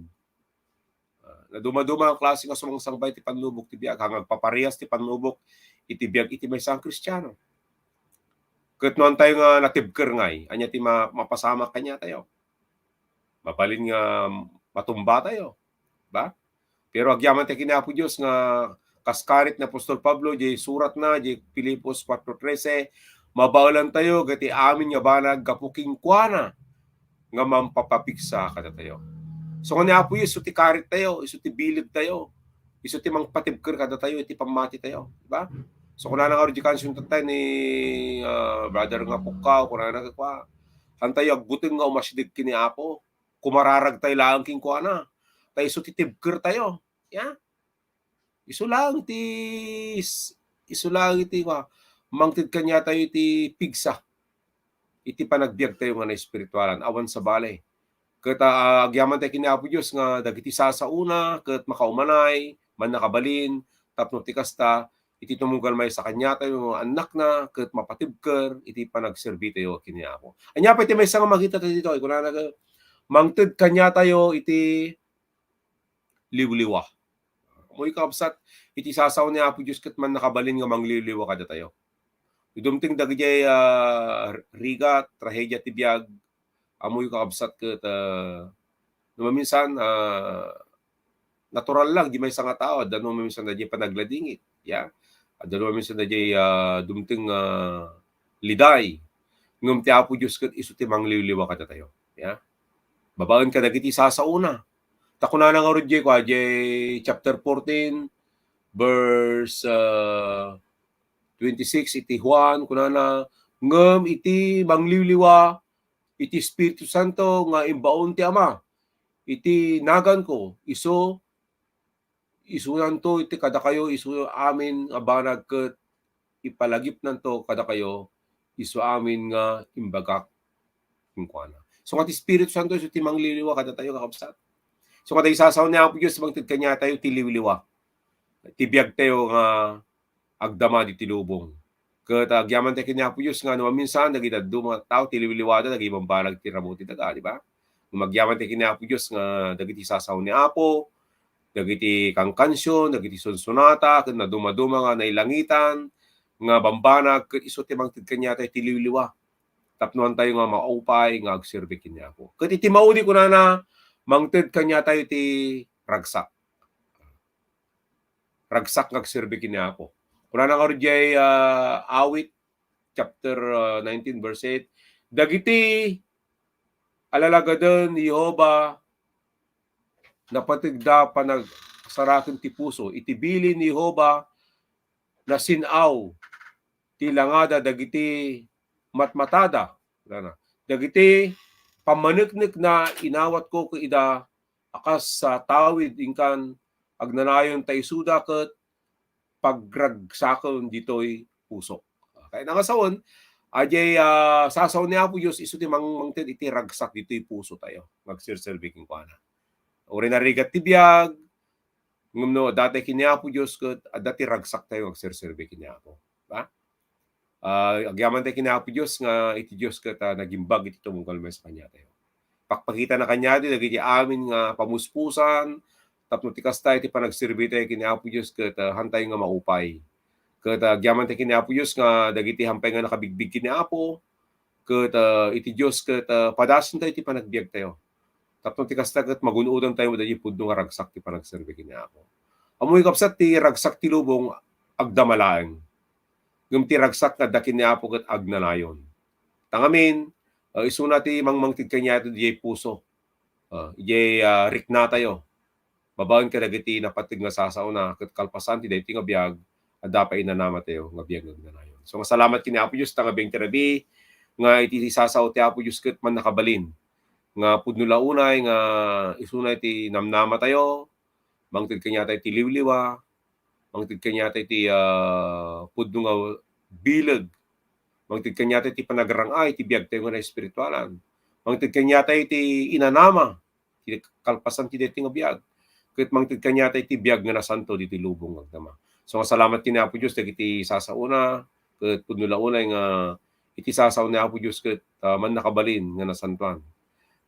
Ah, nadumaduma a klase nga sumangsangbay ti pannubok ti biag, nga agpaparias ti pannubok iti biag iti maysa a Kristiano. Ket no antayo nga natibker ngay, ania ti ma-, mapasamak kaniatayo? Mabalin nga matumba tayo, ba? Pero agyaman tayo ken ni Apo Dios nga kas karit ni Apostol Pablo, diay suratna, diay Filipos kuatro trese, mabaelan tayo, dagiti amin nga banag gapu kenkuana nga mampapapigsa kadatayo. So, nga ni Apo Dios, isu ti karit tayo, isu ti bileg tayo, isu ti mangpatibker kadatayo iti pammati tayo, di ba? So, kunana ngarud diay kansion tatta ni, ah, Brother nga Pukkaw, kunana nga kua, "Hantayo agbuteng nga umasideg ken ni Apo, kumararag tayo laeng kenkuana, ta isu ti tibker tayo." Ya? Isu laeng ti s-, isu laeng iti, kua, mangted kaniatayo iti pigsa iti panagbiag tayo nga naespiritualan, awan sabali. Ket, ah, agyaman tayo ken ni Apo Dios nga dagiti sasaona ket makaumanay, mannakabalin, tapno ti kasta, iti tumunggal maysa kaniatayo nga annakna ket mapatibker iti panagserbi tayo ken ni Apo. Ania pay ti maysa nga makita tayo ditoy? Kunana, mangted kaniatayo iti liwliwa. Ammoyo, kabsat, iti sasao ni Apo Dios ket mannakabalin nga mangliwliwa kadatayo. Idumteng dagidiay, ah, rigat, trahedia ti biag, ammoyo, kakabsat, ket, ah, no maminsan, ah, natural lang, diay maysa nga tao, adda no maminsan daydiay panagladingit, ya. Adda no maminsan daydiay, ah, dumteng, ah, liday. Ngem ti Apo Dios ket isu ti mangliwliwa kadatayo, ya. Babaen kadagiti sasaona. Ta kunana ngarud diay, kua, diay chapter fourteen, verse, ah, twenty-six iti Juan, kunana, "Ngem iti mangliwliwa iti Espiritu Santo nga imbaon ti Ama iti naganko, isu, isunanto iti kadakayo isu amin nga banag ket ipalagipnanto kadakayo isu amin nga imbagak kenkuana." So, nga ti Espiritu Santo isu ti mangliwliwa kadatayo, kakabsat. So, nga dagiti sasao ni Apo Dios, mangted kaniatayo ti liwliwa ti biag tayo nga agdama ditoy lubong. Ket agyaman tayo ken ni Apo Dios nga no maminsan, dagiti dadduma nga tao, ti liwliwada, dagiti bambanag ti ramo ti daga, di ba? Ngem agyaman tayo ken ni Apo Dios nga dagiti sasao ni Apo, dagiti kankansion, dagiti sunsunata, ken nadumaduma nga nailangitan nga bambanag, ket isu ti mangted kaniatayo ti liwliwa. Tapno antayo nga maupay nga agserbi ken ni Apo. Ket iti maudi, kunana, mangted kaniatayo ti ragsak. Ragsak nga agserbi ken ni Apo. Kunana ngarud diay, ah, Awit chapter, ah, nineteen, verse eight, "Dagiti alalagadon ni Jehovah napategda panagsaraken ti puso. Iti bilin ni Jehovah nasin-aw ti langada dagiti matmatada." Kunana, "Dagiti pammaneknekna inawatko ida a kas, ah, tawid inkan agnanayon ta isuda ket pagragsaken ditoy pusok." Kayatna nga sawen, adiay, ah, sasao ni Apo Dios isu ti mang-, mangted iti ragsak ditoy pusotayo nga agserserbi kenkuana. Uray narigat ti biag, ngem no adda tay ken ni Apo Dios ket adda ti ragsaktayo nga agserserbi ken ni Apo. Diba? Ah, agyamantay ken ni Apo Dios nga iti Dios ket, ah, nagimbag iti tumunggal maysa kaniatayo. Pakpakitana kaniatayo dagiti amin nga pamuspusan, tapno ti kasta iti panagserbitayo ken ni Apo Dios ket, ah, haantayo nga maupay. Ket, ah, agyamantay ken ni Apo Dios nga dagiti haanpay nga nakabigbig ken ni Apo, ket, ah, iti Dios ket, ah, padasentayo iti panagbiagtayo. Tapno ti kasta ket magun-odantayo dagiti pudno nga ragsak ti panagserbi ken ni Apo. Ammoyo, kabsat, ti ragsak ti lubong, agdama laeng. Ngem ti ragsak nga adda ken ni Apo ket agnanayon. Ta ngamin, ah, isuna ti mangmangted kaniatayo diay puso. Ah, idiay, ah, riknatayo. Babaen kadagiti napateg nga sasaona, ket kalpasan ti daytoy nga biag, adda pay inanamatayo nga biag nga agnanayon. So, nga salamat ken ni Apo Dios, ta nga biag ti rabii, nga iti sasao ti Apo Dios ket mannakabalin. Nga pudno la unay nga isuna iti namnamatayo, mangted kaniatayo iti liwliwa, mangted kaniatayo iti, ah, pudno nga bileg, mangted kaniatayo iti panagrang-ay iti biagtayo nga naespiritualan, mangted kaniatayo iti inanama, iti kalpasan ti daytoy nga biag, ket mangted kaniatayo iti biag nga nasanto ditoy lubong nga agdama. So, nga salamat ken ni Apo Dios dagiti sasaona, ket pudno la unay nga iti sasao ni Apo Dios ket, ah, mannakabalin nga nasantoan.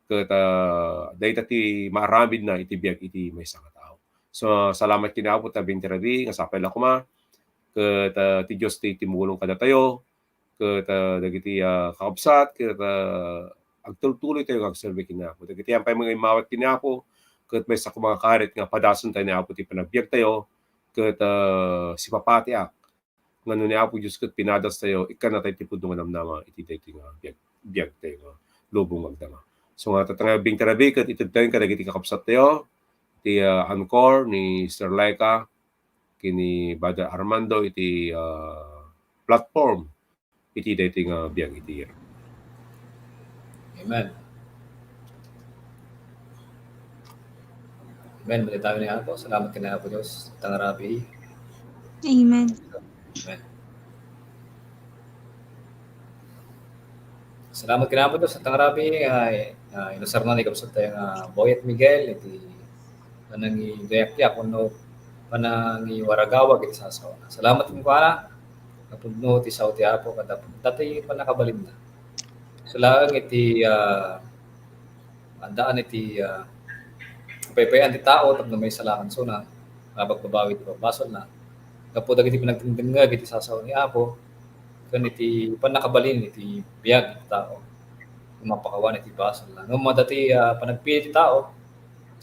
Ket, ah, dayta ti maaramidna iti biag iti maysa nga tao. So, salamat ken ni Apo ta biag ti rabii nga sapay la koma. Ket, ah, ti Dios ti tumulong kadatayo. Ket, ah, dagiti, ah, kakabsat, ket, ah, agtultuloytayo nga agserbi ken ni Apo. Dagiti haanpay nga immawat ken ni Apo, ket maysa koma nga karit nga padasentayo ni Apo ti panagbiagtayo, ket, ah, sipapatiak nga no ni Apo Dios ket pinadastayo, ikkannatayo ti pudno nga namnama iti daytoy nga biag, biagtayo nga lubong nga agdama. So, nga tatta nga biag ti rabii ket itedtayo kadagiti kakabsattayo, ti, ah, anchor ni Sister Laika, ken ni Brother Armando iti, ah, platform iti daytoy nga biag iti year. Amen. Amen. Madi tayo ni Apo. Salamat ken ni Apo Dios. Tangarabi. Amen. Amen. Salamat ken ni Apo Dios. Tangarabi, ay, ah, inusarna ni kabsat tayo nga Boyet Miguel, iti panangigayak-yak, wenno panangiwaragawag iti sasaona. Salamat kenkuana, napudno ti sao ti Apo, kada dati pannakabalinna. Sa laeng iti, ah, addaan iti, ah, paypayan ti tao tapno maisalakan sona, nga pagbabawi ti pagbasolna. Gapu dagiti pinagdengdengngeg iti sasao ni Apo, ken iti pannakabalin iti biag iti tao, nga mapakawan iti basolna. Ngem adda ti, ah, panagpili ti tao,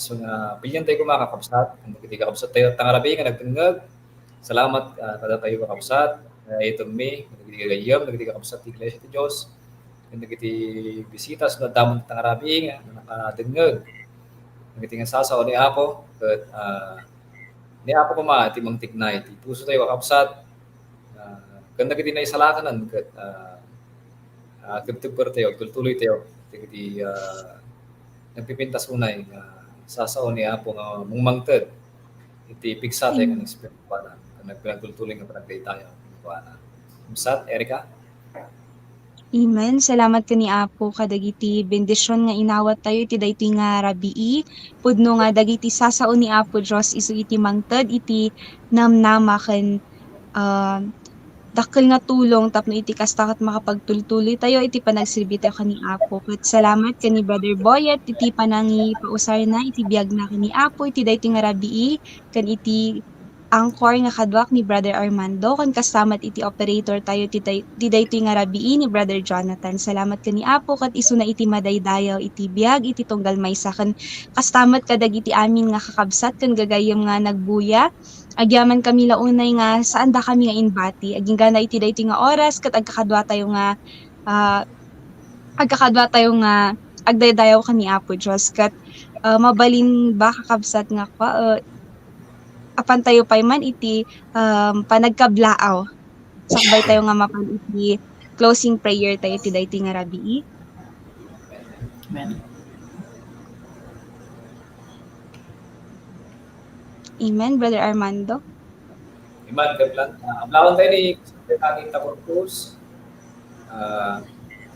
so nga, pilientayo koma, kakabsat, ken dagiti kakabsattayo, tangarabi nga nagdengngeg, salamat, ah, kadatayo, kakabsat, nga itummi, dagiti gagayyem, dagiti kakabsat ti Iglesia ti Dios, ken dagiti bisita, so, damdama ti tangarabi nga nakadengngeg dagiti nga sasao ni Apo, ket, ah, ni Apo koma ti mangtigna iti pusotayo, kakabsat, ah, ken dagiti naisalakan ket, ah, ah, tebtebkertayo, tultuloytayo dagiti, ah, nagpipintas unay nga sasao ni Apo nga mangmangted iti pigsatayo nga espiritualan, ken nagpinagtultuloy nga panagdaydayaw kenkuana. Kakabsat Erica? Amen. Salamat ken ni Apo kadagiti bendision nga inawat tayo iti daytoy nga rabii. Pudno nga dagiti sasao ni Apo Dios isu iti mangted iti namnama ken, ah, dakkel nga tulong tapno iti kasta ket makapagtultuloy tayo iti panagserbi tayo ken ni Apo. Ket salamat ken ni Brother Boyet iti panangipausarna iti biagna ken ni Apo iti daytoy nga rabii ken iti anchor nga kaduak ni Brother Armando, ken kasta met iti operator tayo ti day-, ti daytoy nga rabii ni Brother Jonathan. Salamat ken ni Apo ket isuna iti madaydayaw iti biag iti tunggal maysa, ken kasta met kadagiti amin nga kakabsat ken gagayyem nga nagbuya, Agyamankami la unay nga saandakami nga inbati. Agingga iti daytoy nga oras ket agkakaduatayo nga, ah, agkakaduatayo nga agdaydayaw kaniapo Dios ket, ah, mabalin ba, kakabsat, nga kua, ah, apantayo pay man iti, um, panagkablaaw. Sakbaytayo nga mapan iti closing prayer tayo iti daytoy nga rabii. Amen. Amen, Brother Armando. Amen, Kaplan. Ah, ablawan tayo ni Secretary Taburgos. Ah,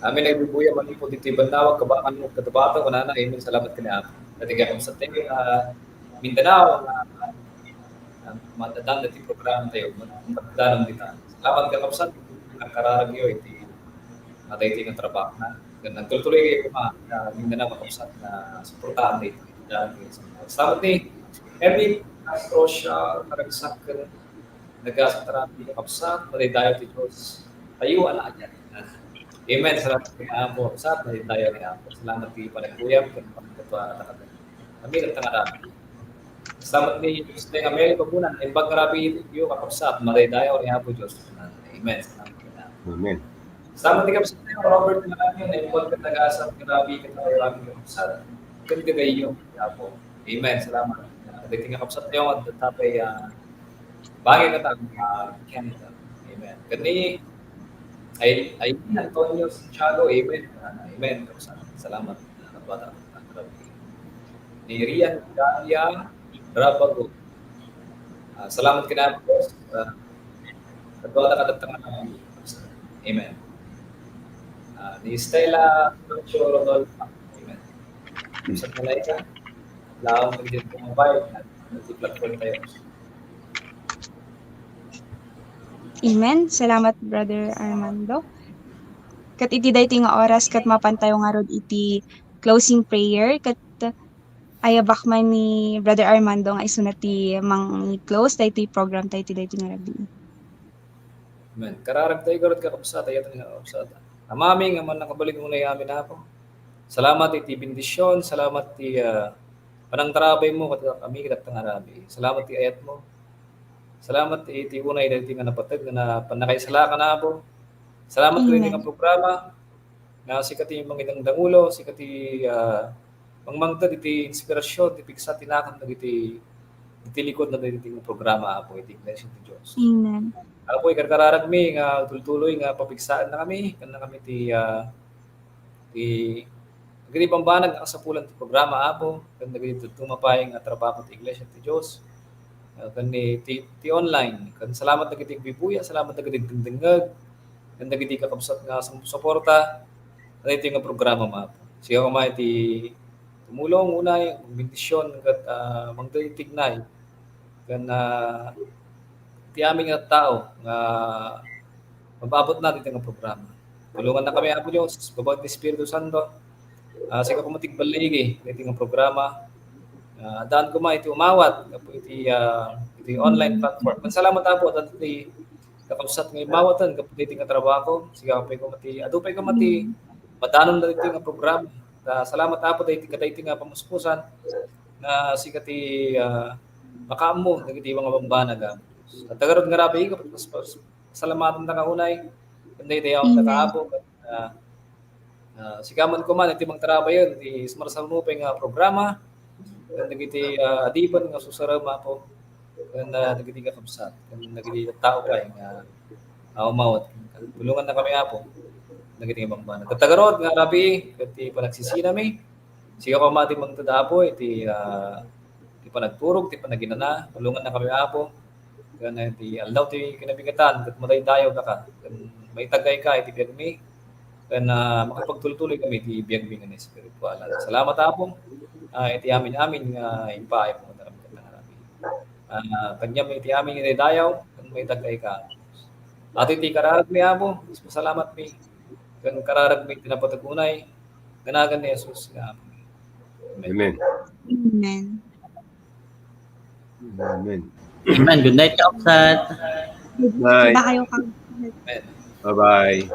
amin nagbubuya manipod iti bannawag, kabangan mo, katabato, kanana, amen. Salamat kaniapo. Dati ka kung sa tayo, ah, Mindanao, ah, ah, madadaan dati programa tayo, madadaan dita. Salamat ka, kapsat, ang kararag iyo, iti, ah, daytoy nga trabaho na. Ken nagtuloy-tuloy kayo kuma, ah, Mindanao, kakabsat, nga suportaan tayo. Salamat ni Emmy Castro siya, karagsak, ken nagasat, kakabsat, madaydayaw ti Dios. Tayo, ala, yan. Amen. Salamat kaniapo, kapsat, madaydayaw ni Apo. Salamat ti panagkuyam, ken panagkatuwa, katakan. Amin, at tangarami. Salamat ni Mister Amel Pabunan, imbag nga rabii iyo, kakabsat, madaydayaw ni Apo Dios. Amen. Salamat kaniapo. Amen. Salamat ti kapsat tayo, Robert Maranyo, na imbag nga taga-asat nga rabii, ket ay rabii, kakabsat. Ken gagayyem, Apo. Amen. Salamat. Ah, daytoy nga kapsat tayo, adda tapay, ah, bagay nga taga, ah, Canada. Amen. Ken ni, ay, ay, Antonio Santiago, amen. Ah, amen. Kapsat. Salamat. Ah, bata, ah, ni Rian Dalia Rabago. Ah, salamat kaniapo, Dios. Ah, kaduada ka datang, amen. Ah, ni Stella Pancho Rodolfo. Amen. Sa Malaysia, laom ng din pumabay, nag-platform tayo. Amen. Salamat, Brother Armando. Ket iti daytoy nga oras, ket mapan tayo ngarud iti closing prayer, ket ayabak man ni Brother Armando nga isuna ti mang-close daytoy program tayo iti daytoy nga rabii. Amen. Kararag tayo garud, kakabsat, ayat nga kakabsat. Amami nga mannakabalin unay amin, Apo. Salamat iti bendisyon, salamat ti, ah, panangtarabay mo, ket kami, ket nga rabii. Salamat ti ayat mo. Salamat iti unay daytoy nga napateg nga na-, pannakaisalakan, Apo. Salamat iti nga programa. Nga sika ti mangidangdangulo, sika ti, ah, mangmangted iti inspirasyon, ti pigsa ti nakem dagiti, iti likod na dagiti nga programa, Apo, iti Iglesia ti Dios. Amen. Apo, ikarkararagmi nga tultuloy nga papigsaennakami, kannakami ti, ah, ti, dagiti bambanag nga kasapulan ti programa, Apo, ken dagiti tumapay nga trabaho ti Iglesia ti Dios. Ah, ken ni ti, ti online. Ken salamat dagiti agbibuya, salamat dagiti agdengdengngeg, ken dagiti kakabsat nga sumusuporta daytoy nga programa, Apo. Sika koma iti tumulong unay, magbendisyon, ket, ah, mangtitignay. Ken, ah, ti amin nga tao nga mababot na ditoy nga programa. Tulongannakami, Apo Dios, babaen ti Espiritu Santo. Ah, sika koma ti agballigi ditoy nga programa. Ah, addaan koma iti umawat, gapu iti, ah, iti online platform. Ken salamat, Apo, adda ti kakabsat nga immawaten gapu daytoy nga trabaho. Sika pay koma ti, adu pay koma ti madanon daytoy nga programa. Ta salamat, Apo, daytoy, kadaytoy nga pamuspusan nga sika ti, ah, makaammo dagiti mga bambanag, Apo. Ket tagarud nga rabii, pas-, pas-, pasalamatan ta ka unay, ken daydayaw ta ka, Apo, ket, ah, ah, sika man koma iti mangtarabayen ti sumarsaruno pay nga programa, ken dagiti, ah, adipen nga susarem, Apo, ken, ah, dagiti kakabsat, ken dagiti tao pay nga, ah, umawat. Tulongannakami, Apo, dagiti nga bambanag. Ket tagarud nga rabii, ket ti panagsisinami, sika koma ti mangted, Apo, iti, ah, ti panagturog, ti panaginana, tulongannakami, Apo, ken iti aldaw ti kinabigatan, ket madaydayaw daka, ken maitagayka iti biagmi, ken, ah, makapagtultuloy kami iti biagmi nga espiritual. Salamat, Apo, ah, iti amin-amin nga impaay mo kami ket nangarami. Ah, kaniam iti amin nga daydayaw, ken maitagayka. Iti kararagmi, Apo, pasalamatmi, ken kararagmi ti napateg unay, ken nagan ni Jesus nga Apo. Amen. Amen. Amen. Amen. Amen. Good night, Kapsat. Good night. Bye. Bye.